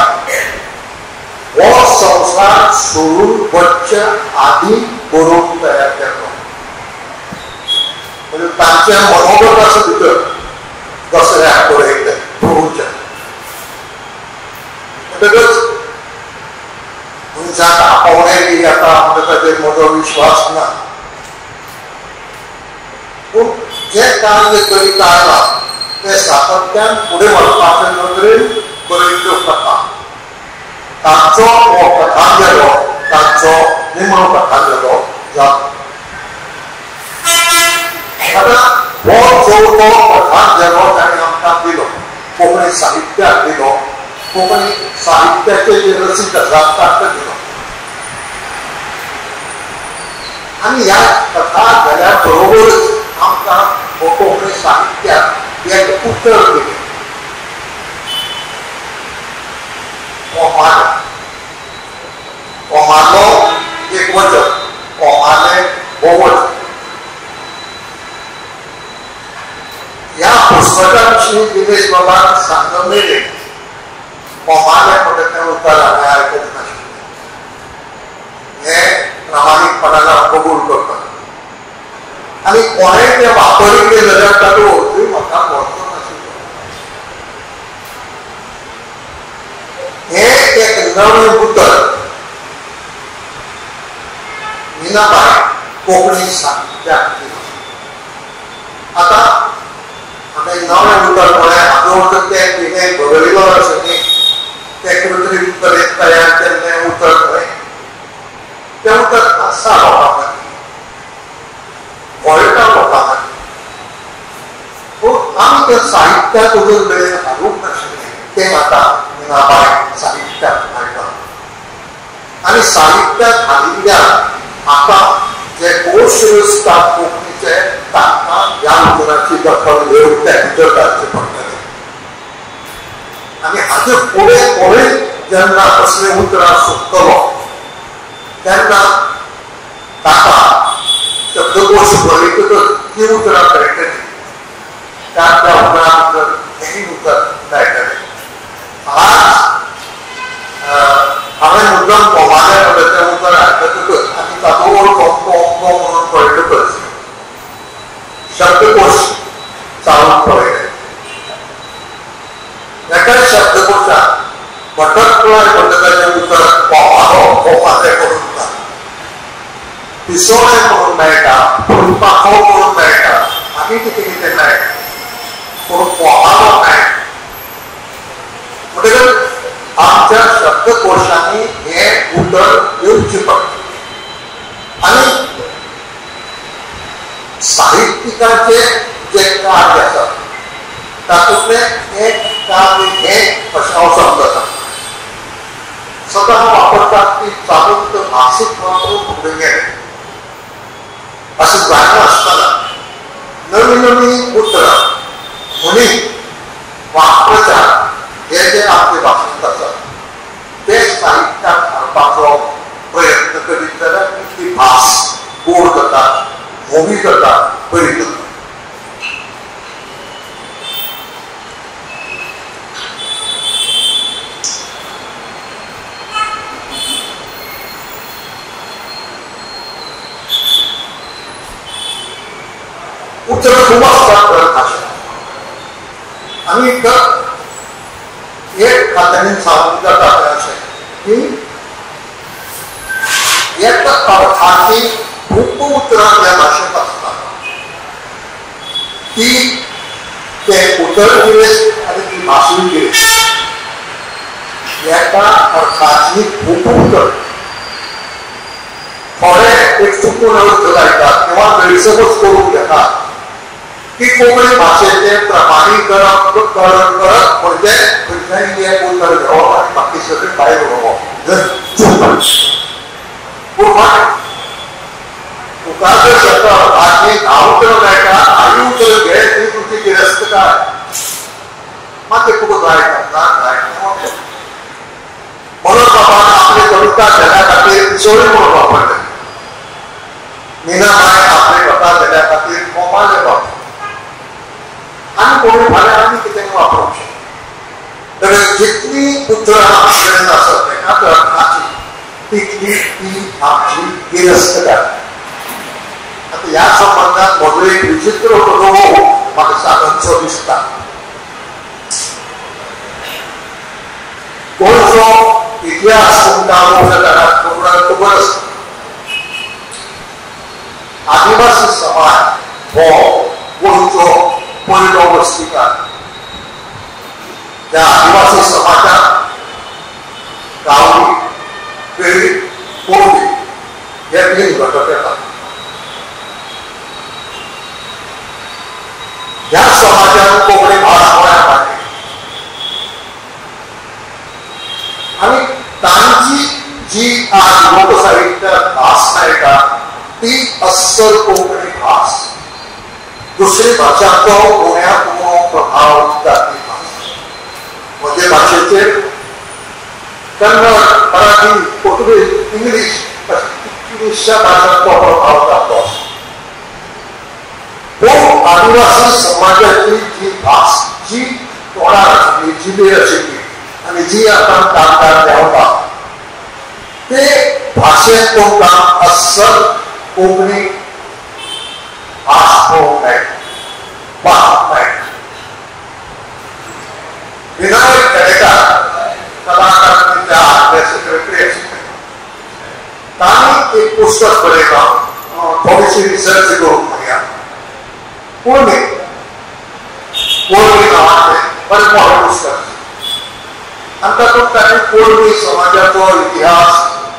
हो संवसार सोडून वचच्या आदी बरोवन तयार केलो. म्हणजे तांच्या मनोगत आसा भितर दसऱ्याक बरयल्लें बरोवचें. म्हणटकच मनशाक आपोवणें बी येता म्हणटा ताचेर म्हजो विश्वास ना, पूण जें कार्य करीत आयलां तें सातत्यान फुडें व्हरपाचे नदरेन बरयल्ल्यो कथा. तांचो हो कथांझेलो तांचो निमणो कथांझेलो जाता. आतां हो चवथो कथांझेलो ताणें आमकां दिलो, कोंकणी साहित्याक दिलो, कोंकणी साहित्याचे जे रसीक आसात तांकां दिलो. आनी ह्या कथा झेल्या बरोबरच आमकां हो कोंकणी साहित्याक एक उतर दिलें, ओमाले. ओमालो एक वचन, ओमाले भोववचन. ह्या पुस्तका विशीं दिनेश बाबान सांगले मेरेन ओमाले म्हणटा तें उतर हांवें आयकूंक नाशिल्लें. हें प्रामाणीकपणान हांव कबूल करता. आनी कोणें तें वापरिल्लें जाल्यार ताचो अर्थूय म्हाका कळचो नाशिल्लो. हें एक नवें उतर मीनाबाय कोंकणी साहित्याक दिलां. आतां हांवें नवें उतर म्हळें हाचो अर्थ तें तिणें बरयलो अशें न्ही, तें कृत्रीम तरेन तयार केल्लें उतर न्हय, तें उतर आसा लोकां मदीं, कळटा लोकां मदीं, पूण आमी तें साहित्याक अजून मेरेन हाडूंक नाशिल्लें. तें आतां मीनाबाय साहित्याक हाडलां. आनी साहित्याक हाडिल्ल्यान आतां जे कोश रचतात कोंकणीचे तांकां ह्या उतराची दखल घेवन ते भितर घालचें पडटलें. आनी हाचे फुडें कोणूय जेन्ना असलीं उतरां सोदतलो तेन्ना ताका शब्दकोश बरयतकच ती उतरां मेळटलीं, त्या त्या उतरां भितर हेंय उतर मेळटलें. आज हांवें मुद्दम कोमाले म्हणटा तें उतर आयकतकच आनी ताचो अर्थ अमको अमको म्हणून कळटकच शब्दकोश चालून पळयले. एकाच शब्दकोशात बटरफ्लाय म्हणटा ताचें उतर कोमालो कोमाले म्हणून ना, पिसोळें म्हणून मेळटा, फुलपाखो म्हणून मेळटा, आनी कितें कितें मेळटा, पूण कोमालो मेळटा. म्हणटकच आमच्या शब्दकोशांनी हें उतर येवचें पडटा. आनी साहित्यिकाचें जें कार्य आसा तातूंतलें एक कार्य हें अशें हांव समजता. सदां वापरतात ती चालंत भाशीक वापरून फुडें गेलें अशें जायनासतना नवीं नवीं उतरां म्हणी वाक्प्रचार हे जे आमचे भाशेंत आसा ते साहित्याक हाडपाचो प्रयत्न करीत जाल्यार ती भास गोड जाता, मोगी जाता, बरी जाता. उतरां खूब आसतात भाशेंत. आनी एक खात्यांनी सांगूंक जाता अशें की एका अर्थाची खूब उतरां ह्या भाशेंत आसतात, ती तें उतर गिरेस्त आनी ती भासूय गिरेस्त. एका अर्थाची खूब उतर थोडे एक चुकून अर्थ लायतात किंवा गैरसमज करून घेतात की कोंकणी भाशेचें प्रमाणीकरण करप म्हणजे खंयच्याय एक उतर घेवप आनी बाकी सगळें भायर उडोवप जर चूक. पूण तुका जर एका अर्थाची 10 उतरां मेळटा, 10 उतरां घे, ती तुजी गिरेस्तकाय. मागीर तुका जाय ना जाय. म्हणून बाबान आपली कविता झेल्या खातीर पिसोळी म्हणून वापरले, मीनाबाय आपले कथा झेल्या खातीर कोमाले वापरले, आनी कोणी फाल्यां आनी कितें वापरूंक शकता. कडेन जितली उतरां आमचे कडेन आसत एकाच अर्थाची तितली ती आमची गिरस्तकाय. आतां ह्या संबंदान म्हजो एक विचित्र अनुभव म्हाका सांगचो दिसता. गोंयचो इतिहास तुमकां खबर आसा. आदिवासी समाज हो गोंयचो पयलो वस्तीकार. त्या आदिवासी समाजात गावडी, वेळी, कोळी हे तीन घटक येतात. ह्या समाजात कोंकणी भास गोंयांत हाडली आनी तांची जी आज लोकसाहित्यात भास मेळटा ती अस्सल कोंकणी भास. दुसरी भाशांचो उण्या उणो प्रभाव जाती भास. म्हजे भाशेचेर कन्नड, मराठी, पुर्तुगेज, इंग्लीश अशा कितलीश्या भाशांचो प्रभाव जातो. पूण आदिवासी समाजाची जी भास जी तोंडार आशिल्ली, जिबेर आशिल्ली आनी जी आतां कागदार देंवता ते भाशेंत तुमकां अस्सल कोंकणी भास पळोवंक मेळटा, वाचूंक मेळटा. विनायक केळेकार कला अकादमीच्या आदले सेक्रेटरी आशिल्ले. तांणी एक पुस्तक बरयलां, थोडीशी रिसर्च करूंक म्हणया, कोळमी, कोळमी नांवाचें बरें मोठें पुस्तक. आनी तातूंत तांणी कोळमी समाजाचो इतिहास,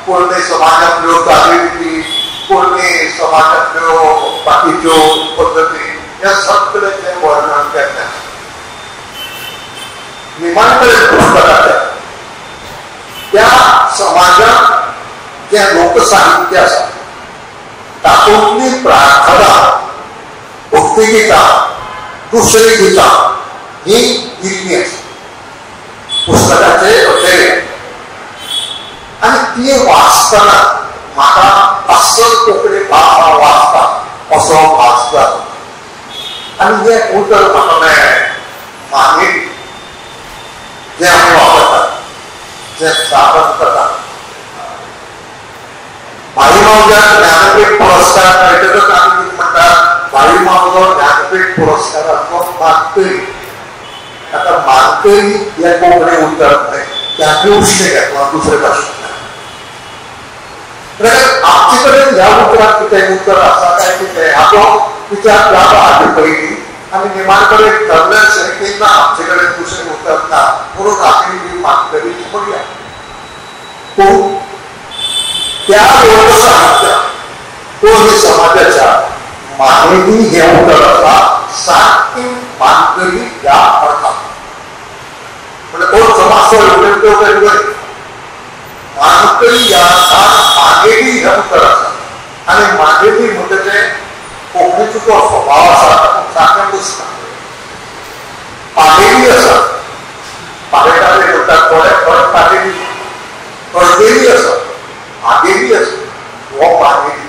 कोळमी समाजांतल्यो चालीरिती, कोळमी समाजांतल्यो बाकीच्यो पद्दती ह्या सगळ्याचें वर्णन केल्लें. निमाणे कडेन पुस्तकाच्या त्या समाजांत जें लोकसाहित्य आसा तातूंतली प्रार्थना, भक्तिगितां, दुसरी गितां ही इतली आसा पुस्तकाचे अखेरेक. आनी ती वाचतना म्हाका अस्सल कोंकणी भास हांव वाचता असो भास जाता. आनी हें उतर म्हाका मेळ्ळें मागीर जें आमी वापरतात, जें स्थापन करतात. भाई मावज्याक ज्ञानपीठ पुरस्कार मेळटकच आमी कितें म्हणटात, भाई मावजो ज्ञानपीठ पुरस्काराचो मानकरी. आतां मानकरी हें कोंकणी उतर न्हय, तें आमी उश्णें घेतलां दुसरे भाशेंतल्यान. आमचे कडेन ह्या उतराक कितें उतर आसा काय कितें हाचो विचार जालो हाचे पयलीं आनी निमाणे कडेन ठरलें अशें की ना, आमचे कडेन दुसरें उतर ना म्हणून आमी ही मानकरी म्हणया. पूण त्या लोकसाहित्यात कोळमी समाजाच्या मानेली हें उतर आसा सारकें मानकरी ह्या अर्थान. म्हणजे कोण समाज मानकरी ह्या अर्थान मागेली हें उतर आसा. आनी मागेली म्हणजे तें कोंकणीचो जो स्वभाव आसा तातूंत सारकें दिसता. पागेली आसा, पागेटाले म्हणटात थोडे थोडे पागेली, अडगेली आसा, मागेली आसा. हो मागेली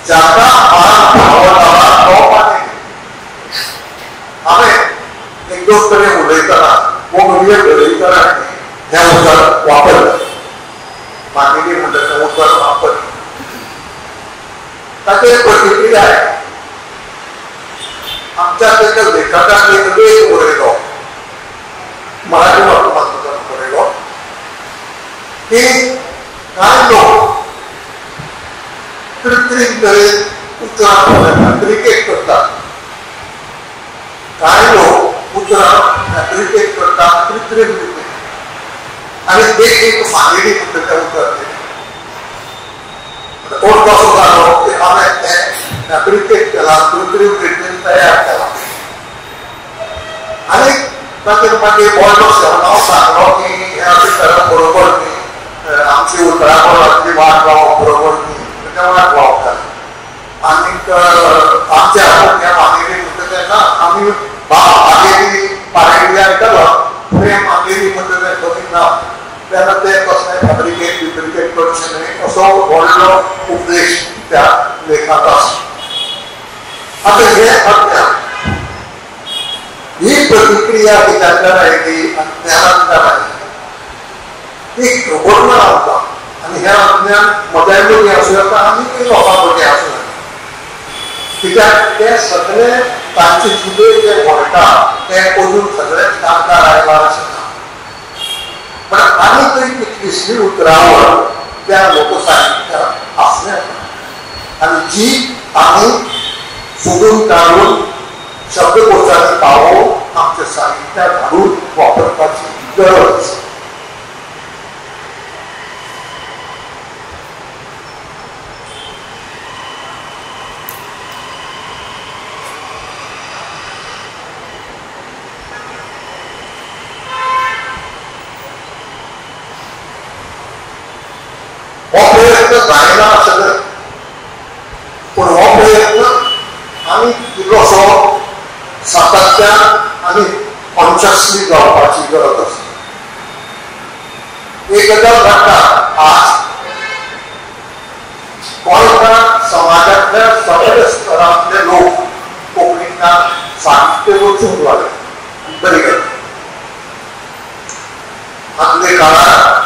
जाका मान भाव जाला तो मागेली. हांवें एक दोन कडेन उलयतना कोंकणी बरयतना हें उतर वापरलें, मागेली म्हणटा तें उतर वापरलें. ताचेर प्रतिक्रिया आमच्या एका लेखकान एक लेख बरयलो, मराठी वर्तमानपत्रान बरयलो की कांय लोक कृत्रीम तरेन उतरां फॅब्रिकेट करतात, कांय लोक उतरां फॅब्रिकेट करतात कृत्रीम रितीन आनी ते एक मागेली म्हणटा तें उतर. कोण कसो जालो की हांवें तें फॅब्रिकेट केलां, कृत्रीम रितीन तयार केलां. आनी ताचेर मागीर व्हडलो हांव सांगलो की हें अशें करप बरोबर न्ही, आमची उतरां बरोबर वाट लावप बरोबर न्ही, तें वाट लावप जालें. आनीक आमचे आपूण ह्या मागेली म्हणटा तेन्ना आमी मागेली पागेली आयकलो, पूण मागेली म्हणटा तें खरी ना, तेन्ना तें कसलें फॅब्रिकेट बिब्रिकेट करचें न्हय असो व्हडलो उपदेश त्या लेखांत आसा. आतां हें अज्ञान, ही प्रतिक्रिया कित्यांतल्यान आयली? अज्ञानांतल्यान आयली. ती खबर ना आमकां. आनी हें अज्ञान म्हज्याय मदीं आसूं येता आनी लोकां मदीं आसूं येता. कित्याक ते सगळे तांचे जिबेर जे वळटा ते अजून सगळेच कामदार आयला अशें ना. पण आनी तरी कितलीशी उतरावळ त्या लोकसाहित्यात आसूं येता आनी जी आमी सोदून काडून शब्दकोशांनी पावोवन आमच्या साहित्यात हाडून वापरपाची गरज. हो प्रयत्न जायना अशें न्हय, पूण हो प्रयत्न आमी इल्लोसो सातत्यान आनी कॉन्शियसली जावपाची गरज आसा. एक गजाल घडटा, आज गोंयकार समाजांतल्या सगळ्या स्तरांतले लोक कोंकणींतल्यान साहित्य वचूंक लागले. बरी गजाल. आदले काळार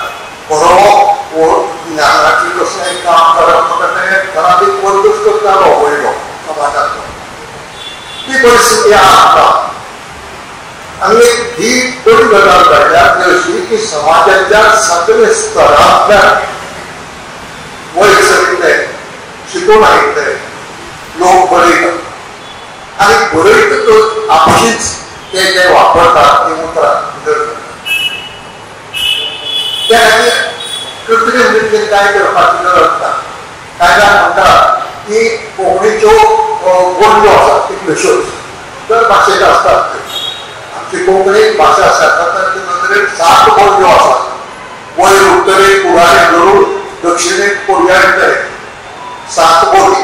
बरोवप ज्ञानाची कसलें काम करप म्हणटा तें ठरावीक वर्गूच करतालो वयलो समाजांतलो. ती परिस्थिती आसा. आनी एक ही बरी गजाल घडल्या ती अशी की समाजाच्या सगळे स्तरांतल्यान वयर सरिल्ले, शिकून आयिल्ले लोक बरयतात आनी बरयतकच आपशीच ते जे वापरतात ती उतरां भितर करतात. त्या खातीर कृत्रीम रितीन कांय करपाची गरज ना. कांय जाण म्हणटात की कोंकणीच्यो बोलयो आसात कितल्योश्योच दर भाशेक आसतात. आमची कोंकणी भाशा शास्त्राच्या नदरेन 7 बोलयो आसात. वयर उत्तरेक कुडारे धरून दक्षिणेक कोरिया मेरेन 7 बोली.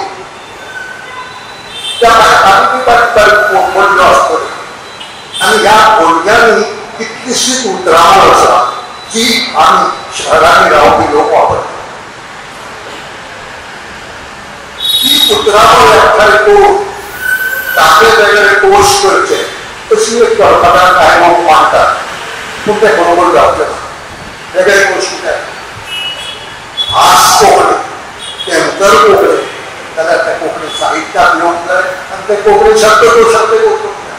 त्या भायर आनी बारीक बारीक बोलयो आसतल्यो आनी ह्या बोलयांनी कितलीशीच उतरावळ आसा जी आमी शहरांनी रावपी लोक वापरतात. ती उतरावळ एकठांय करून ताचे वेगळे कोश करचे अशी एक कल्पना कांय लोक मांडटात, पूण तें बरोबर जावचें ना. वेगळे कोश कित्याक? भास कोंकणी, तें उतर कोंकणी जाल्यार तें कोंकणी साहित्यांत येवंक जाय आनी तें कोंकणी शब्दकोशांत वचूंक जाय.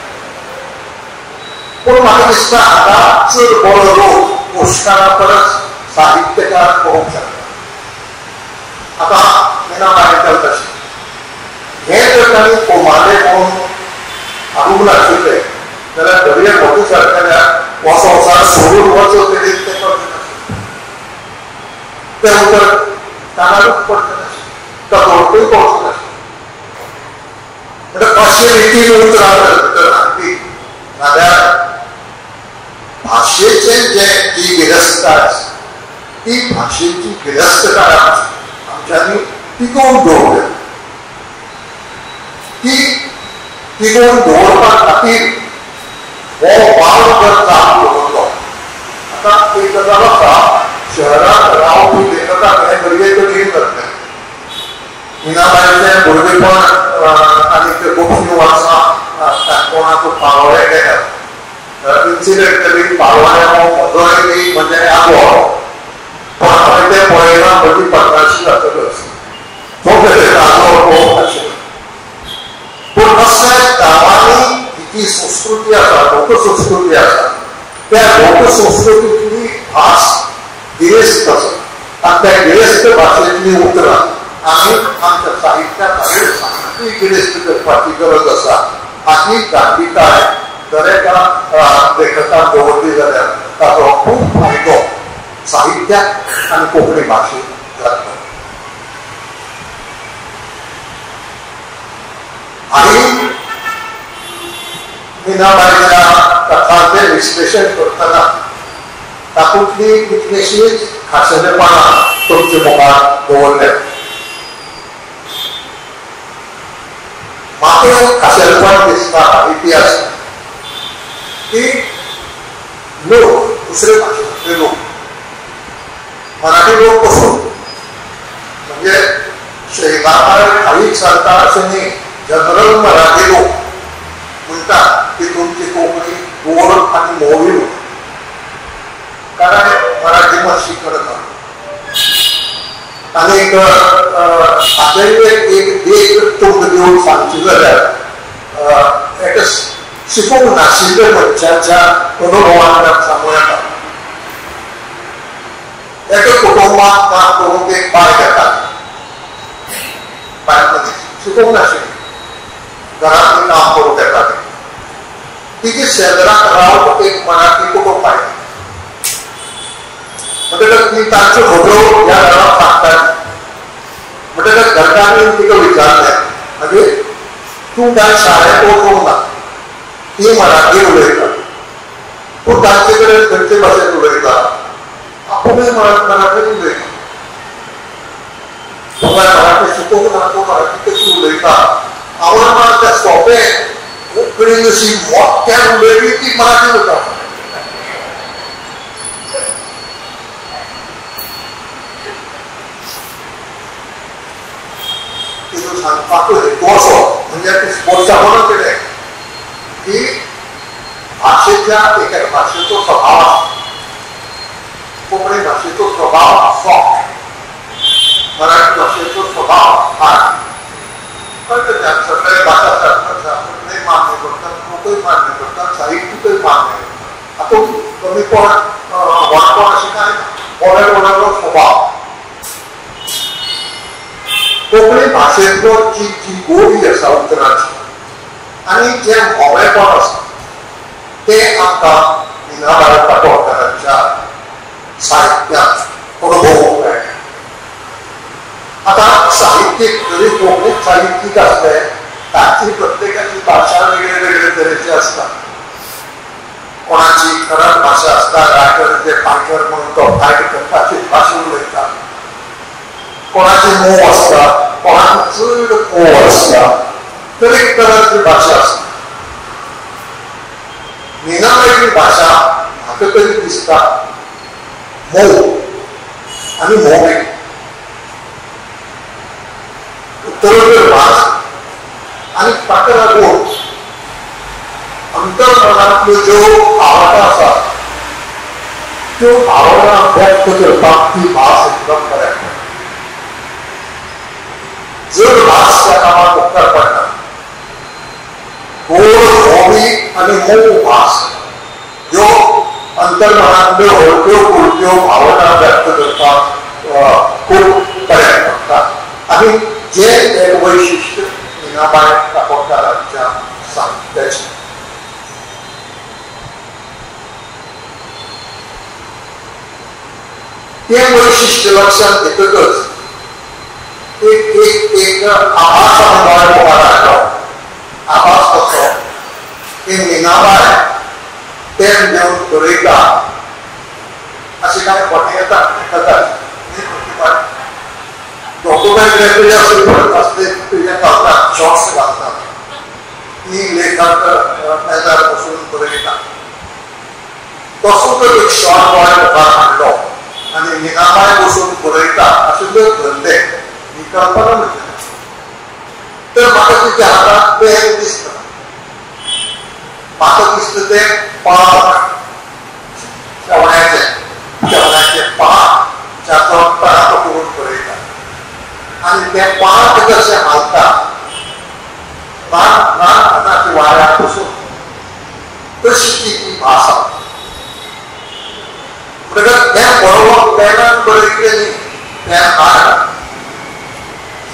पूण म्हाका दिसता हांगा चड बरो लोक कोशकारा परस साहित्यकार पळोवंक शकता. आतां मीनाबायचें तशें हें जर तांणी कोमाले म्हणून हाडूंक नाशिल्लें जाल्यार घडये मोदी सारकेल्या हो संवसार सोडून वचत तरी तें करचें नाशिल्लें. तें उतर कानारूच पडचें नाशिल्लें, तोंडूय पडचें नाशिल्लें. म्हणटा अशे रितीन उतरां जर भितर हाडली जाल्यार भाशेचें जे जी गिरेस्तकाय आसा ती भाशेची गिरेस्तकाय आमच्यांनी टिकोवन दवरल्या. ती टिकोवन दवरपा खातीर हो वावर जर चालू दवरलो. आतां एक गजाल आसा, शहरांत रावपी लेखकाक हें घडये कठीण जातलें. मीनाबायचें भुरगेपण आनी ते कोंकणी वर्सां काणकोणाचो पाळोळें गेल्यात. इन्सिडेंटली पाळोळ्यां हो म्हजोय बी म्हणजे आगो, पण हांवें तें पळयलां म्हजी 50 जातकच तो मेरेन आजो पळोवंक नाशिल्लो. पूण असल्या गांवांनी जी संस्कृती आसा, लोकसंस्कृती आसा, त्या लोकसंस्कृतींतली भास गिरेस्त आसा आनी त्या गिरेस्त भाशेंतली उतरां आमी आमच्या साहित्यांत हाडून सामकी गिरेस्त करपाची गरज आसा. हाची जाणविकाय दर एका लेखकान दवरली जाल्यार ताचो खूब फायदो साहित्याक आनी कोंकणी भाशेक जातलो. आनी मीनाबायच्या कथांचें विश्लेशण करतना तातूंतली कितलीशींच खाशेलेपणां तुमचे मुखार दवरल्यात. म्हाका एक खाशेलेपण दिसता इतिहास की लोक दुसरे भाशेंतले लोक, मराठी लोक पसून म्हणजे शैलाकार खालीच सारता अशें न्ही, जनरल मराठी लोक म्हणटात तितून ती कोंकणी गोड आनी म्होंवी उरता, कारण मराठी मातशी कडक. आनीक हाचेर एक देख तुमकां दिवन सांगची जाल्यार एका शिकूंक नाशिल्ल्या मनशाच्या अनुभवांतल्यान सांगूं येता. एका कुटुंबात काम करूंक एक बायल येता, बायल मनीस शिकूंक नाशिल्ली, घरांत काम करूंक येता. तिचे शेजराक रावप एक मराठी कुटुंब आयलें. म्हणटकच ती तांच्यो खबरो ह्या घरांत सांगताली. म्हणटकच घरकान्नीन तिका विचारलें, आगे तूं कांय शाळेंत वचूंक ना, ती मराठी उलयता, तूं तांचे कडेन खंयचे भाशेंत उलयता? आपुणूय मराठीत उलयता, तुका मराठी शिकोवंक ना, तूं मराठी कशी उलयता? आवड मात त्या सोंपें कोंकणी जशी मोठ्यान उलयली ती मराठी उलयता. तितून सांगपाचो हेतू असो म्हणजे स्पोर्ट्सा म्हणून कितें की भाशेच्या एका भाशेचो स्वभाव आसा. कोंकणी भाशेचो स्वभाव सॉफ्ट, मराठी भाशेचो स्वभाव हार्ड. कळटा सगळे भाशा कोंकणी मान्य करतात, लोकूय मान्य करतात, साहित्यिकूय मान्य करतात. हातूंत कमीपण व्हडपण अशें कांय ना, कोणा कोणाचो स्वभाव. कोंकणी भाशेंतलो जी जी गोडी आसा उतराची आनी जें म्होंवेपण आसा तें आमकां मीनाबाय काकोडकारांच्या साहित्यांत अनुभवूंक मेळटा. आतां साहित्यीक जरी कोंकणीत साहित्यीक आसले तांची प्रत्येकाची भाशा वेगळे वेगळे तरेची आसता. कोणाची खरट भाशा आसता, रायटर जे फायटर म्हणून तो फायट करपाची भाशा उलयता. कोणाची मोव आसता, कोणाची चड मोव आसता, तरेक तरांची भाशा आसता. मीनाबायची भाशा म्हाका तरी दिसता मोव आनी म्होंवी, उत्तरोत्तर भास आनी ताका लागून अंतर्मनांतल्यो ज्यो भावना आसात त्यो भावना व्यक्त करपाक ती भास एकदम बऱ्याक पडटा. जड भास त्या कामाक उपकार पडटा. गोड, म्होंवी आनी मोव भास ह्यो अंतर्मनांतल्यो हलक्यो फुलक्यो भावना व्यक्त करपाक खूब बऱ्याक पडटा. आनी जें एक वैशिश्ट मीनाबाय काकोडकारांच्या साहित्याचें. तें वैशिश्ट लक्षांत घेतकच एक एक एक आभास अणभवाय मुखार हाडलो. आभास कसो की मीनाबाय पेन घेवन बरयता अशें कांय खोटें येता कदाचित. डॉक्युमेंट वेगवेगळे असले तुजें घालतात, शॉर्ट्स घालतात, ती लेखक मेजार बसून बरयता. तसो तर एक शॉर्ट बॉय मुखार हाडलो आनी मीनाबाय बसून बरयता अशें जर धरलें ही कल्पना म्हणजे तर म्हाका तिच्या हातांत पेन दिसता, म्हाका दिसता तें पांख, शेवण्याचें शेवण्याचें पांख जाचो तरातो करून बरयता आनी तें पांख जशें हालता ल्हान ल्हान हाताची वाऱ्याक बसून तशी ती ती भास आसा. म्हणटकच हें बरोवप पेनान बरयतलें न्ही, तें हाड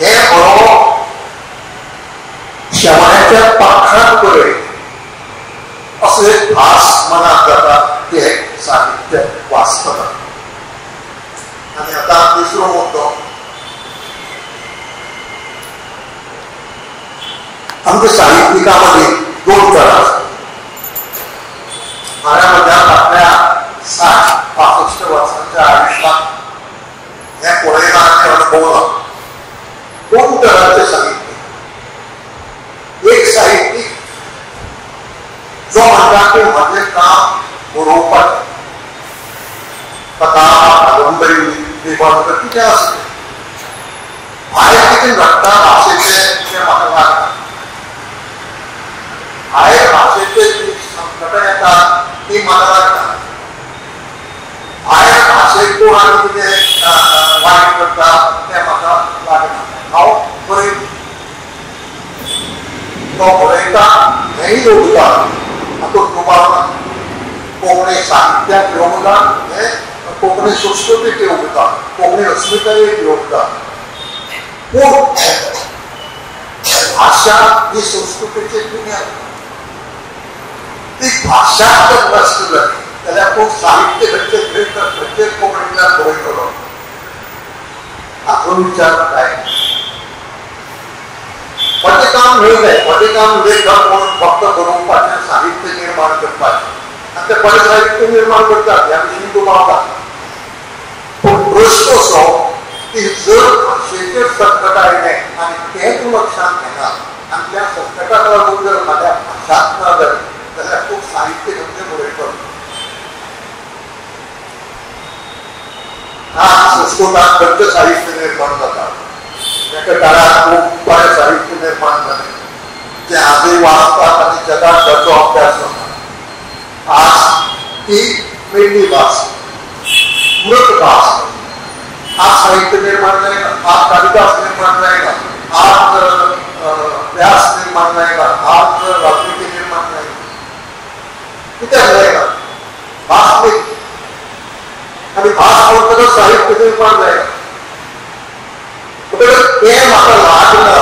हें बरोवप शेवण्याच्या पाखांत बरयलें असो एक भास मनांत जाता तें साहित्य वाचतना. आनी आतां तिसरो मुद्दो, आमच्या साहित्यिकां मदीं दोन तरा आसतात. म्हाज्या म्हज्या फाटल्या 60-65 वर्सांच्या आयुश्यांत हें पळयलां आनी अणभवलां. दोन तरांचे साहित्यीक. एक साहित्यीक जो म्हणटा की म्हजें काम बरोवपाचें, कथा, कादंबरी, निबंध कितें आसता, भायर कितें घडटा भाशेचें तें म्हाका लागना, भायर भाशेचें तो बरयता हेंय योगदान हातूंत दुबाव ना. कोंकणी साहित्याक योगदान हें कोंकणी संस्कृतीक योगदान, कोंकणी अस्मितायेक योगदान. पूण भाशा ही संस्कृतीची बुन्याद. ती भाशा जर नश्ट जाली जाल्यार तूं साहित्य खंयचे खंयचे कोंकणींतल्यान बरयतलो हाचो विचार जायना. म्हजें काम न्हय तें. म्हजें काम लेखक म्हणून फक्त बरोवपाचें, साहित्य निर्माण करपाचें आनी तें बरें साहित्य निर्माण करतात ह्या विशीं दुबाव ना. पूण प्रश्न असो की जर भाशेचेर संकट आयलें आनी तें तूं लक्षांत घेना आनी त्या संकटाक लागून जर फाल्यां भाशाच ना जाली जाल्यार तूं साहित्य खंयचें बरयतलो. आज संस्कृतांत खंयचें साहित्य निर्माण जाता, एका काळार खूब बरें साहित्य निर्माण जालें जें आजूय वाचतात आनी जगात ताचो अभ्यास जाता. आज ती मेल्ली भास, मृत भास. आज साहित्य निर्माण जायना, आज कालिदास निर्माण जायना, आज व्यास निर्माण जायना, आज वाल्मिकी निर्माण जायना. कित्याक जायना? भास मेली. आनी भास म्हणटकच साहित्य निर्माण जायना. म्हणटकच तें म्हाका लागना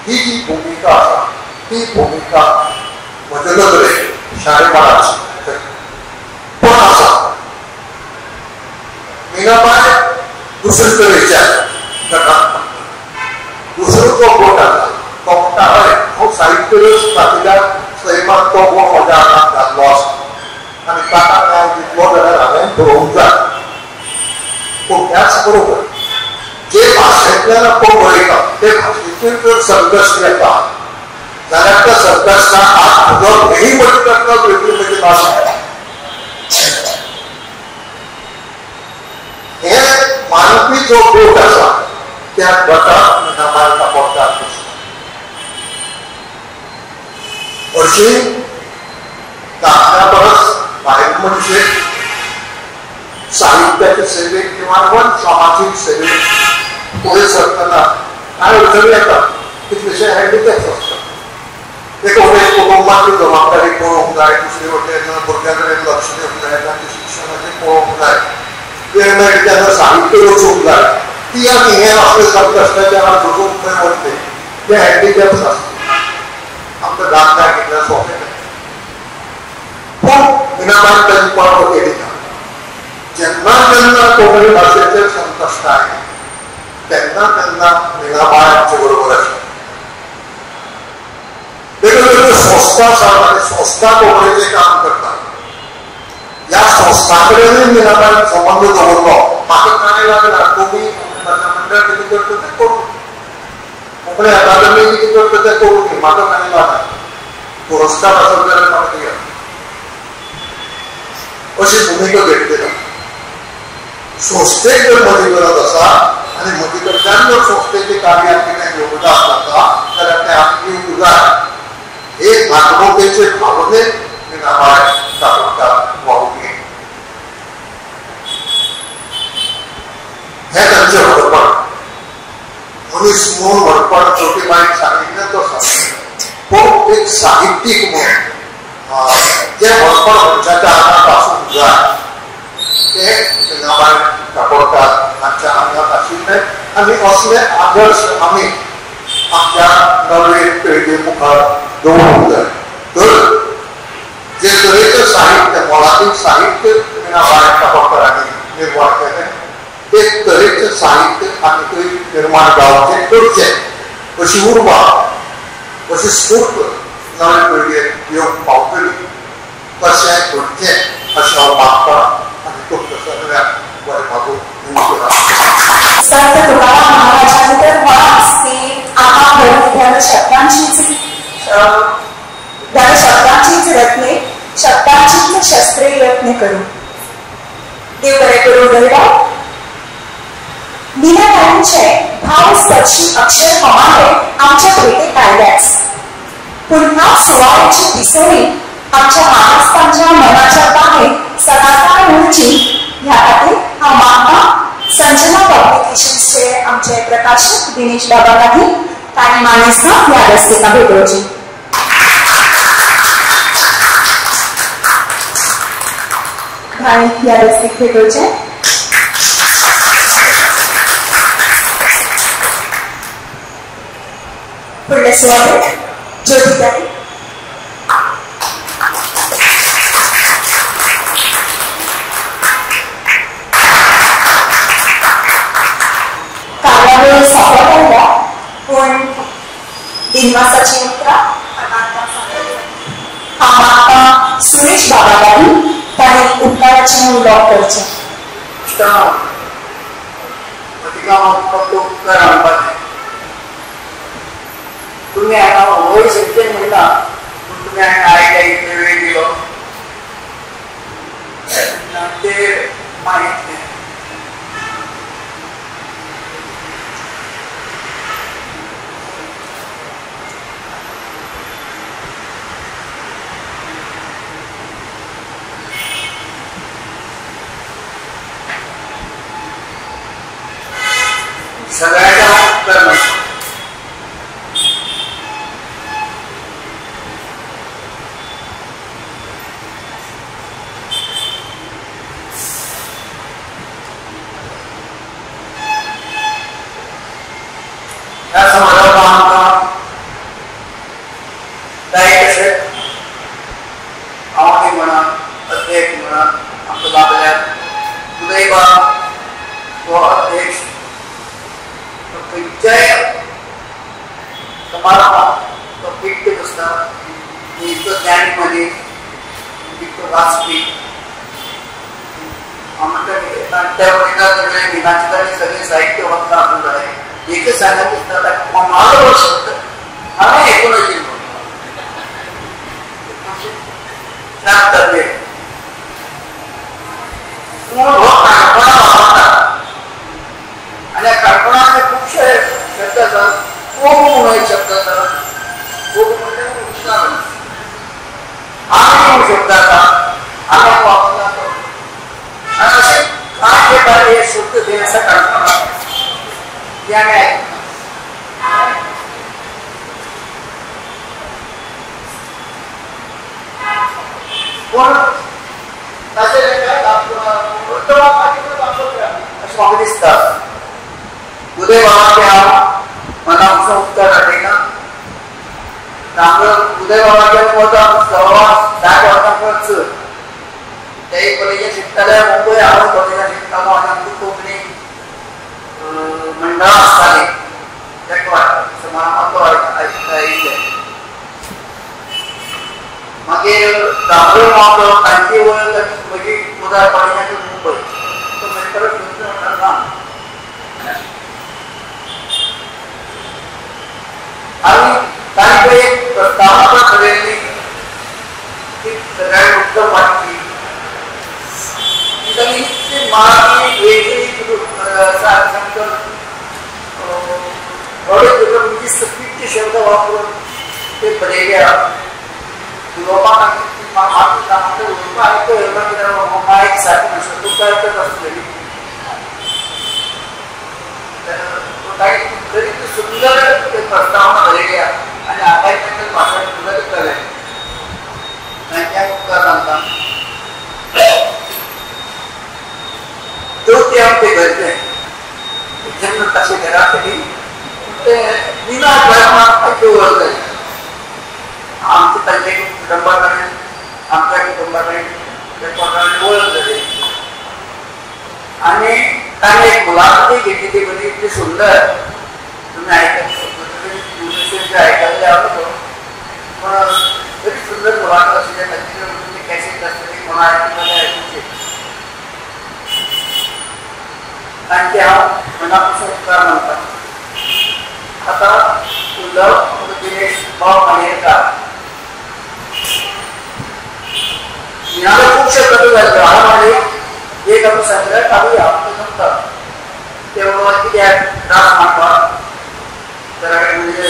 ही जी भुमिका आसा ती भुमिका म्हजे नदरेन शाणेपणाची पण आसा. मीनाबाय दुसरे तरेच्या गटांत, दुसरो जो गट आसा तो म्हणटा हय हांव साहित्य रस खातीर सैमान तो गो म्हज्या आंगांत घातलो आसा आनी ताका न्याय दितलो जाल्यार हांवें बरोवंक जाय. पूण त्याच बरोबर जे भाशेंतल्यान आपूण बरयता ते भाशेचेर जर संकश्ट येता जाल्यार त्या संकश्टाक हात फुगप हेंय म्हजी कर्तव्य, म्हजी भाशा. हे मानपी जो गट आसा त्या गटाक मीनाबाय काकोडकार दिसता. अशी दादल्या परस बायल मनशेक साहित्याचे सेवेक किंवा वन सामाजीक सेवेक फुडें सरतना कांय अडचणी येतात, कितलेशे हँडिकॅप्स आसतात. एक वटेन कुटुंबाची जबाबदारी पळोवंक जाय, दुसरे वटेन भुरग्यां कडेन लक्ष दिवंक जाय, तांच्या शिक्षणाचें पळोवंक जाय, वेळ मेळटा तेन्ना साहित्य रचूंक जाय. ती आनी हें असले संकश्टाच्या आड झुजूंक खंय वतले ते हँडिकॅप्स आसतात. आमकां दादल्याक इतलें सोंपें न्हय. पूण मीनाबायन ताची पर्वा केली ना. जेन्ना जेन्ना कोंकणी भाशेचेर संकश्ट आयलें तेन्ना तेन्ना मीनाबाय आमचे बरोबर आशिल्ली. वेगळ्यो वेगळ्यो संस्था आसात आनी संस्था कोंकणीचें काम करतात. ह्या संस्थां कडेनूय मीनाबायन संबंद दवरलो. म्हाका कांय लागना, तुमी भाशा मंडळ कितें करता तें करूं, कोंकणी अकादमी कितें करता तें करूं, म्हाका कांय लागना, पुरस्कार आसत जाल्यार म्हाका दियात, अशी भुमिका घेतली ना. संस्थेक जर म्हजी गरज आसा आनी म्हजे कडल्यान जर संस्थेच्या कार्याक कितें योगदान जाता जाल्यार तें आमी दिवंक जाय. हे नागरिकेचे भावनेन मीनाबाय काकोडकार वावुरली. हें तांचें व्हडपण. मनीस म्हणून व्हडपण ज्योतीबायन सांगिल्लें तो सांगलें, पूण एक साहित्यीक म्हणून जें व्हडपण मनशाच्या आंगांत आसूंक जाय तें मीनाबाय काकोडकार हांच्या आंगांत आशिल्लें आनी असले आदर्श आमी आमच्या नवे पिळगे मुखार दवरूंक जाय. तर जे तरेचें साहित्य, मोलादीक साहित्य मीनाबाय काकोडकारांनी निर्माण केलें ते तरेचें साहित्य आनीकय निर्माण जावचें, करचें अशी उर्बा, अशी स्फूर्त नवे पिळगेक येवंक पावतली तशें घडचें अशें हांव मागतां आनी तुमकां सगळ्यांक बरें मागून. संत तुकाराम महाराजांनी तर म्हळांच की आका भरून शब्दांचीच रत्ने, शब्दांचीच शस्त्रे यत्न करू. देव बरें करूं उदयबाब. मीनाबाईंचे भावस्पर्शी अक्षर हमाले आमच्या भेटेक आयल्याच, पूण ह्या सुवाळ्याची दिसवणी आमच्या मानसतांच्या मनाच्या बाहेर सदाकाळ उरची ह्या खातीर हांव मागता संजना पब्लिकेशन्सचे आमचे प्रकाशक दिनेश बाबा गांधी तांणी मानेस्तांक ह्या रस्तिका भेटोवची. हांवें ह्या रस्तीक भेटोवचें. फुडलें स्वागत ज्योतिताई. कार्यावळ सोंपत आयल्या पूण दिनवासाची उतरां आतां हांव मागता सुरेश बाबा लागीं ताणें उपकाराचें उलोवप करचें. फक्त उपकार मानपाचें. तुमी हांगा वय सत्य म्हणटा पूण तुमी हांगा आयले इतले वेळ दिलो ते मागितले. सगळ्यांच्या उपकार मानता. ह्या समाजाक आमकां जाय तशें आव्हानी म्हणा अध्यक्ष म्हणा आमकां लाभल्यात. उदयबाब हो अध्यक्ष खंयच्याय समारंभाक तो फिट्ट आसता, इतको ज्ञानी मनीस, इतको वाचपी. हांव म्हणटा त्या वयता सगळें निनाचें ताणें सगळें साहित्य वचना आसूंक जाय. एकच सांगत दिसता ताका कमाल शब्द हांवें आयकून आशिल्लो जातले पूण हो काणकोणा वापरता आनी काणकोणाचे खुबशे शब्द आसात. कोग म्हणून एक शब्द आसा, कोग म्हणजे उच्चार. आमी म्हणून शब्द आसा, आमी वापरता. आनी अशे कांय प्रकारे हे शब्द ते आसा काणकोणा ते आमी आयकता. पूण ताचें अशें म्हाका दिसता. उदय बाबाचे हांव मनापासून उपकार दाखयता. उदय बाबाच्या वता 1.25 वर्सां परस चड ते कॉलेजांत शिकताले मुंबय. हांव कॉलेजांत शिकतालो आनी आमकां कोंकणी मंडळां आसतालीं त्या समारंभाक तो आयिल्ले. मागीर दामोदर मावजो तांची वळख म्हजी उदय कॉलेजांत मुंबय तो मागीर परत म्हणटा ना. आनी तांकां एक प्रस्तावना बरयल्ली ती सगळ्यांक उत्तम वाटली. ती तांणी इतली मारली वेगळी सांगता थोडे म्हणजे शब्द वापरून ते बरयल्या. उलोवपाक उलोवपाक आयकता कित्याक मायक सारकें नासता तुमकां आयकत आसतली. तरी सुंदर प्रस्तावना बरयल्या आनी आतांय तांकां भाशण सुंदर जालें. तांच्या उपकार मानता. चवथी आमचें घरचें जेन्ना तशें घरा कडेन ते निना तांची वळख जाली. आमच्या तांच्या कुटुंबा कडेन आमच्या कुटुंबा कडेन वळख जाली आनी तांणी एक मुलाखती घेतली ती बरी इतली सुंदर. तुम्ही आयकले आयकल्ले आवडतो पण बरी सुंदर मुलाखत आशिल्ली. तांचे कॅसेट आसतली कोणा आयकून आयकुची. तांचे हांव मनापासून उपकार मानता. आतां उलोवप दिनेश बाब मानेरकार. निनादे खुबशे कथो जाल्ले. हांव म्हणलें एक आमी सगळ्याक काडुया ते जमता ते बाबा कित्याक त्रास मानपाक घरा कडेन म्हणजे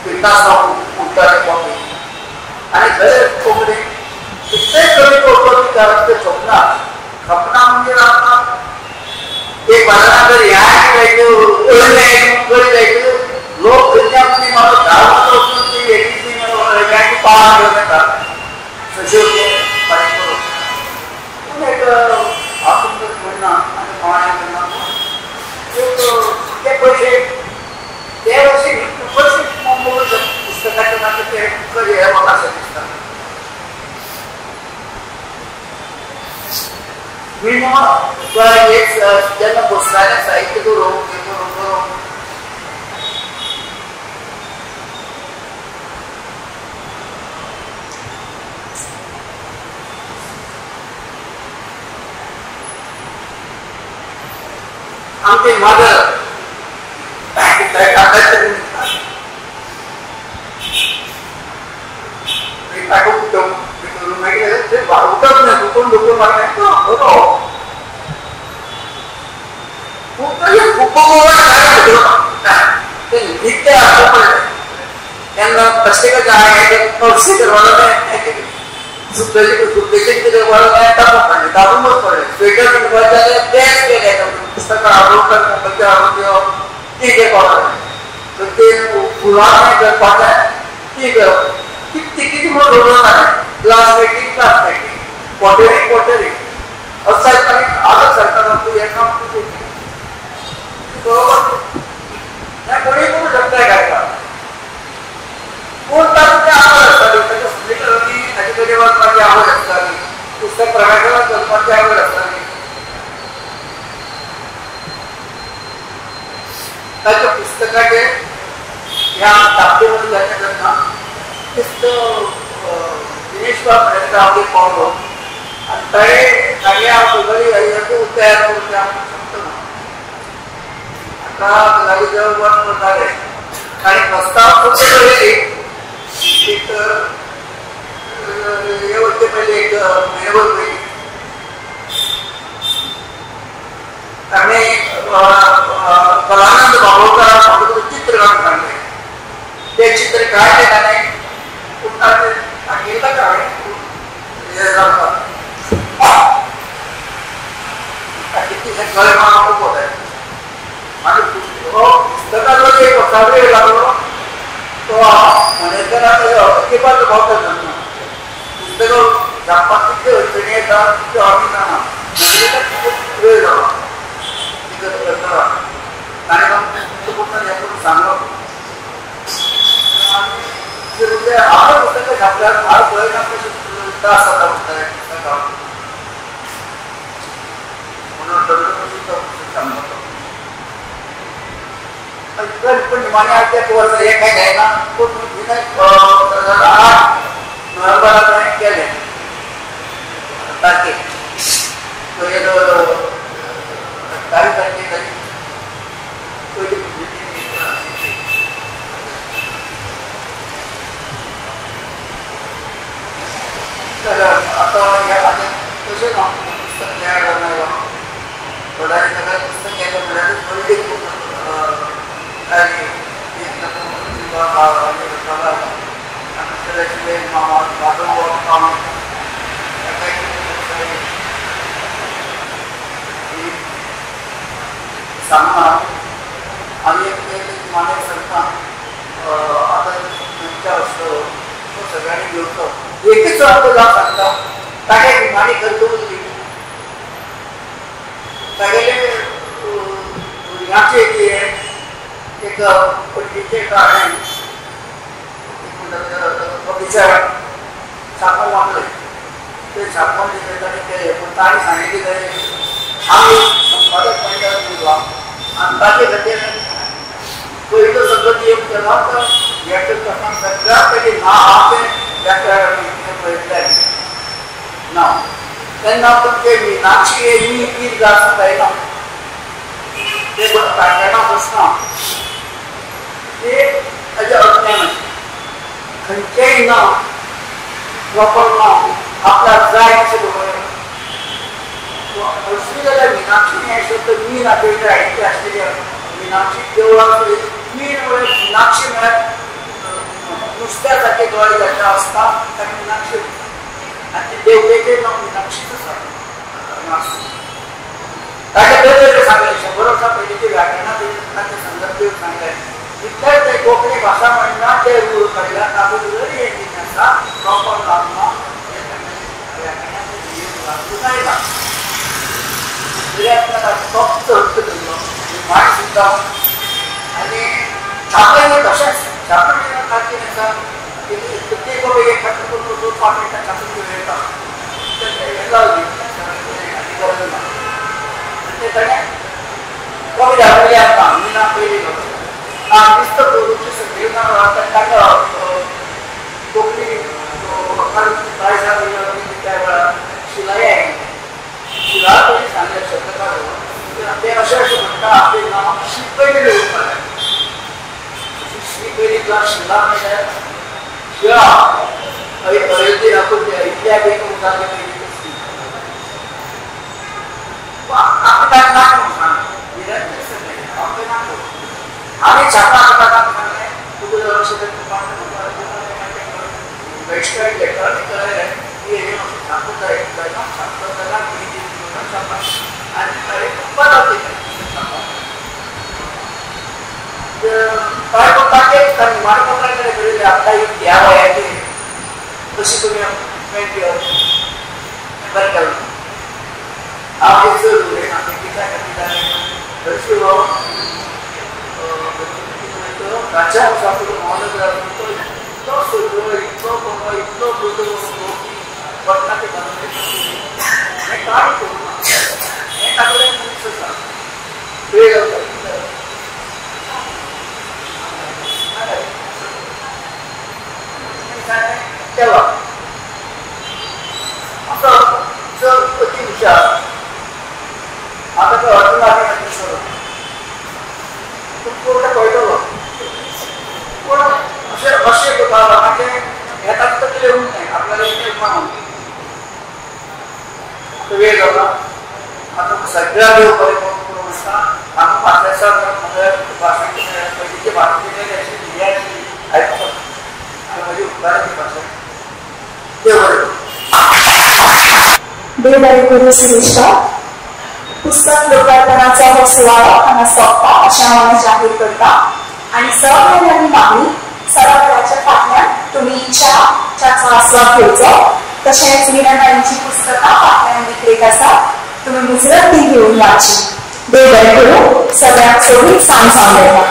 बिंदास उरता ते कॉपी. आनी खरें कोंकणी कितलें कमी कोंकणी ते खपना खपना म्हणजे आमकां एक बाजारांत जर ह्या जायत अळलें जायत लोक खंयच्या मदीं म्हाका 10 वर्सां वचून ती एकवीस पाव घेवन येता सशे रुपया फारीक करून. पूण एक ते हे म्हाका अशें दिसता. एक जेन्ना बसतालें साहित्य बरोवंक हें करूंक बरोवंक आमचे मदर उठप ना दुखून दुखून मारलें बरो खूब नित्य पडलें तेन्ना कशें कशें करपाक सुकतेचें कितें करपाक जाय तातूंत पडलें तातूंतच पडलें स्वेटर करपाक जाल्यार तेंच केलें पुस्तकां हाडून मोबायलचेर हाडून दिवप ती करपाक लागलें तर ते फुलां करपाक जाय ती करप कितें कितें म्हणून दवरना glass making glass making pottery pottery असं आदत सरकार तूं हें काम तूं बरोबर हें कोणीय करूं शकता काय कोण तातूंत आवड आसताली ताच्या सुचयताली ताचे कडेन वचपाची आवड आसताली पुस्तक प्रकाशनात चलपाची आवड आसताली. ताच्या पुस्तकाचे ह्या तापतेमध्ये जाता तेन्ना दिनेश बाब पर्यंत हांव पावलो आनी ताणें तागे हांव गजाली तयार करून आमकां सांगता. आतां गजाली जवळ वर्स जालें आनी प्रस्ताव खूब पयली एक हे वचचे पयलीं एक म्हयनोभर पयलीं ताणें कलानंद बाबोळकराक म्हाका चित्र काडून सांगलें. तें चित्र काडलें ताणें पूण ताणें सांगिल्लें हांवें हें जावपाक कितलें कळ्ळें म्हाका खूब वता. मागीर पुस्तकाचो एक वर्सा लागलो तो मणेरकराक अजिबात पावता जाणा पुस्तकां छापपाक कितल्यो अडचणी येता तितल्यो आमी जाणा खूब वेळ जालो करतना ताणें म्हाका पूर्ण हें करून सांगलो. आनी हांव पुस्तकां छापल्यार हांव पळयना कशें त्रास जाता पुस्तकां म्हणून पुस्तक सांगलो. पण निमाणे आठ एक वर्स हें कांय जायना पूण 8 नोव्हेंबराक हांवें केलें तारखेक 28 तारखेक ताजी पयली तर आतां ह्या खातीर तशें ना पुस्तक तयार जावं थोड्यांनी सगळें पुस्तक केलें म्हणल्यार पयलीं खूब सांगना आनी एक माने सांगता आतां खंयच्या आसलो तो सगळ्यांनी घेवचो एकच आमकां जाप सांगता तागे निमाणी खर्च उरली तागेले भुरग्यांचे एक पणजीचें हाणें ऑफिसर छापून मागलें ते छापून दिलें ताणें केलें पूण ताणें सांगिल्लें कितें आमी संपादक मंडळ उरलां आनी ताचे खातीर पयलो सगळो नियम केला तर हें करतना सगळ्यांत पयलीं नांव आहा तें पळयतलें नांव तेन्ना तुमचें मिनाक्षी हे मी दीर्घ आसूं जायना ते व्याकरणा बसना ते ताजें अज्ञान खंयचेंय नांव प्रॉपर नांव आपल्याक जाय तशें दवरप. असली जाल्यार मिनाक्षी हें शब्द मीन आठवयता आयिल्लें आसलेलें मिनाक्षी देवळाक मीन म्हळ्यार मिनाक्षी म्हळ्यार नुस्त्या सारके दोळे जाल्ले आसता ताका मिनाक्षी आनी ते देवतेचें नांव मिनाक्षीच आसा. ताणें वेगवेगळें सांगलें 100 वर्सां पयलींची व्याकरणां तांचे संदर्भ दिवन सांगलें इतलेंच ते कोंकणी भाशा म्हणना ते रूल काडल्या तातूंत जरी हें कितें आसा प्रॉपर लागना हें व्याकरणाचें नियम लागू जायना. तरी आसतना ताचो फक्त हट्ट धरलो निमाणें सुद्दां आनी छापलें तशेंच छापलें ताचें आसा ते बाबा एक खात्र करून 2 5 मिनिटां छापून घेऊन येता आनी गरज ना. ते ताणें कॉपी धाडलेली आमकां आमी ना पयली ना दिसता तुमची सगळी ताका कोंकणी त्या वेळार शिलाई आयली शिला पयलीं सांगलें शब्दकार ते अशें अशें म्हणटा आपले नांव शी पयलीं दवरपाक जाय. शी पयलीं किंवा शिला म्हणल्यार शिळा अयोध्ये इतल्या बेगीन उतारले पयलीं आपलें कांय ना म्हणून सांग आपलें ना आमी छापा करता सांगलें तुका अशें वैष्णव लेटरांनी कळयलें की हें अशें छापूं जाय छापता जाल्यार छापा आनी काय ताचे निमाणे पत्रां कडेन बरयलें आतां ह्या वयाचेर कशी तुमी मेंट घेवप बरें केलें. हांव एक चड उलयना कित्याक खातीर जालें हरशीं हो राजा मुसाफीर मोहन इतलो सगळो इतलो बरो इतलो बरो की वतना ते हें कांय करूं ना हें तागेलें मनीस आसा वेळ केला असो चड अती हुशार. आतां तो अर्जुन आमी पूर्ण कळटलो पूण अशें अशें करता लोकांचें हें ताका तकले येवंक जाय आपल्याला इतलें म्हणून आतां वेळ जाता. आतां सगळ्या देव बरें करूं आसता आतां फाटल्या दिसा भाशण पयलींचें भाशण केलें अशी भियाची आयकूंक आनी म्हजी उपकाराची भाशण देव बरें करूं. देव बरें करूं सुरेश. पुस्तक लोकार्पणाचो हो सुवाळो हांगा सोंपता अशें हांव जाहीर करता आनी सगळ्यांनी मागणी सभाघराच्या फाटल्यान तुमी च्याचो आस्वाद घेवचो. तशेंच मीनाबाईंची पुस्तकां फाटल्यान विक्रेक आसा, तुमी मुजरत ती घेवन वाची. देव बरें करूं. सगळ्यांक सोबीत सांज सांगता.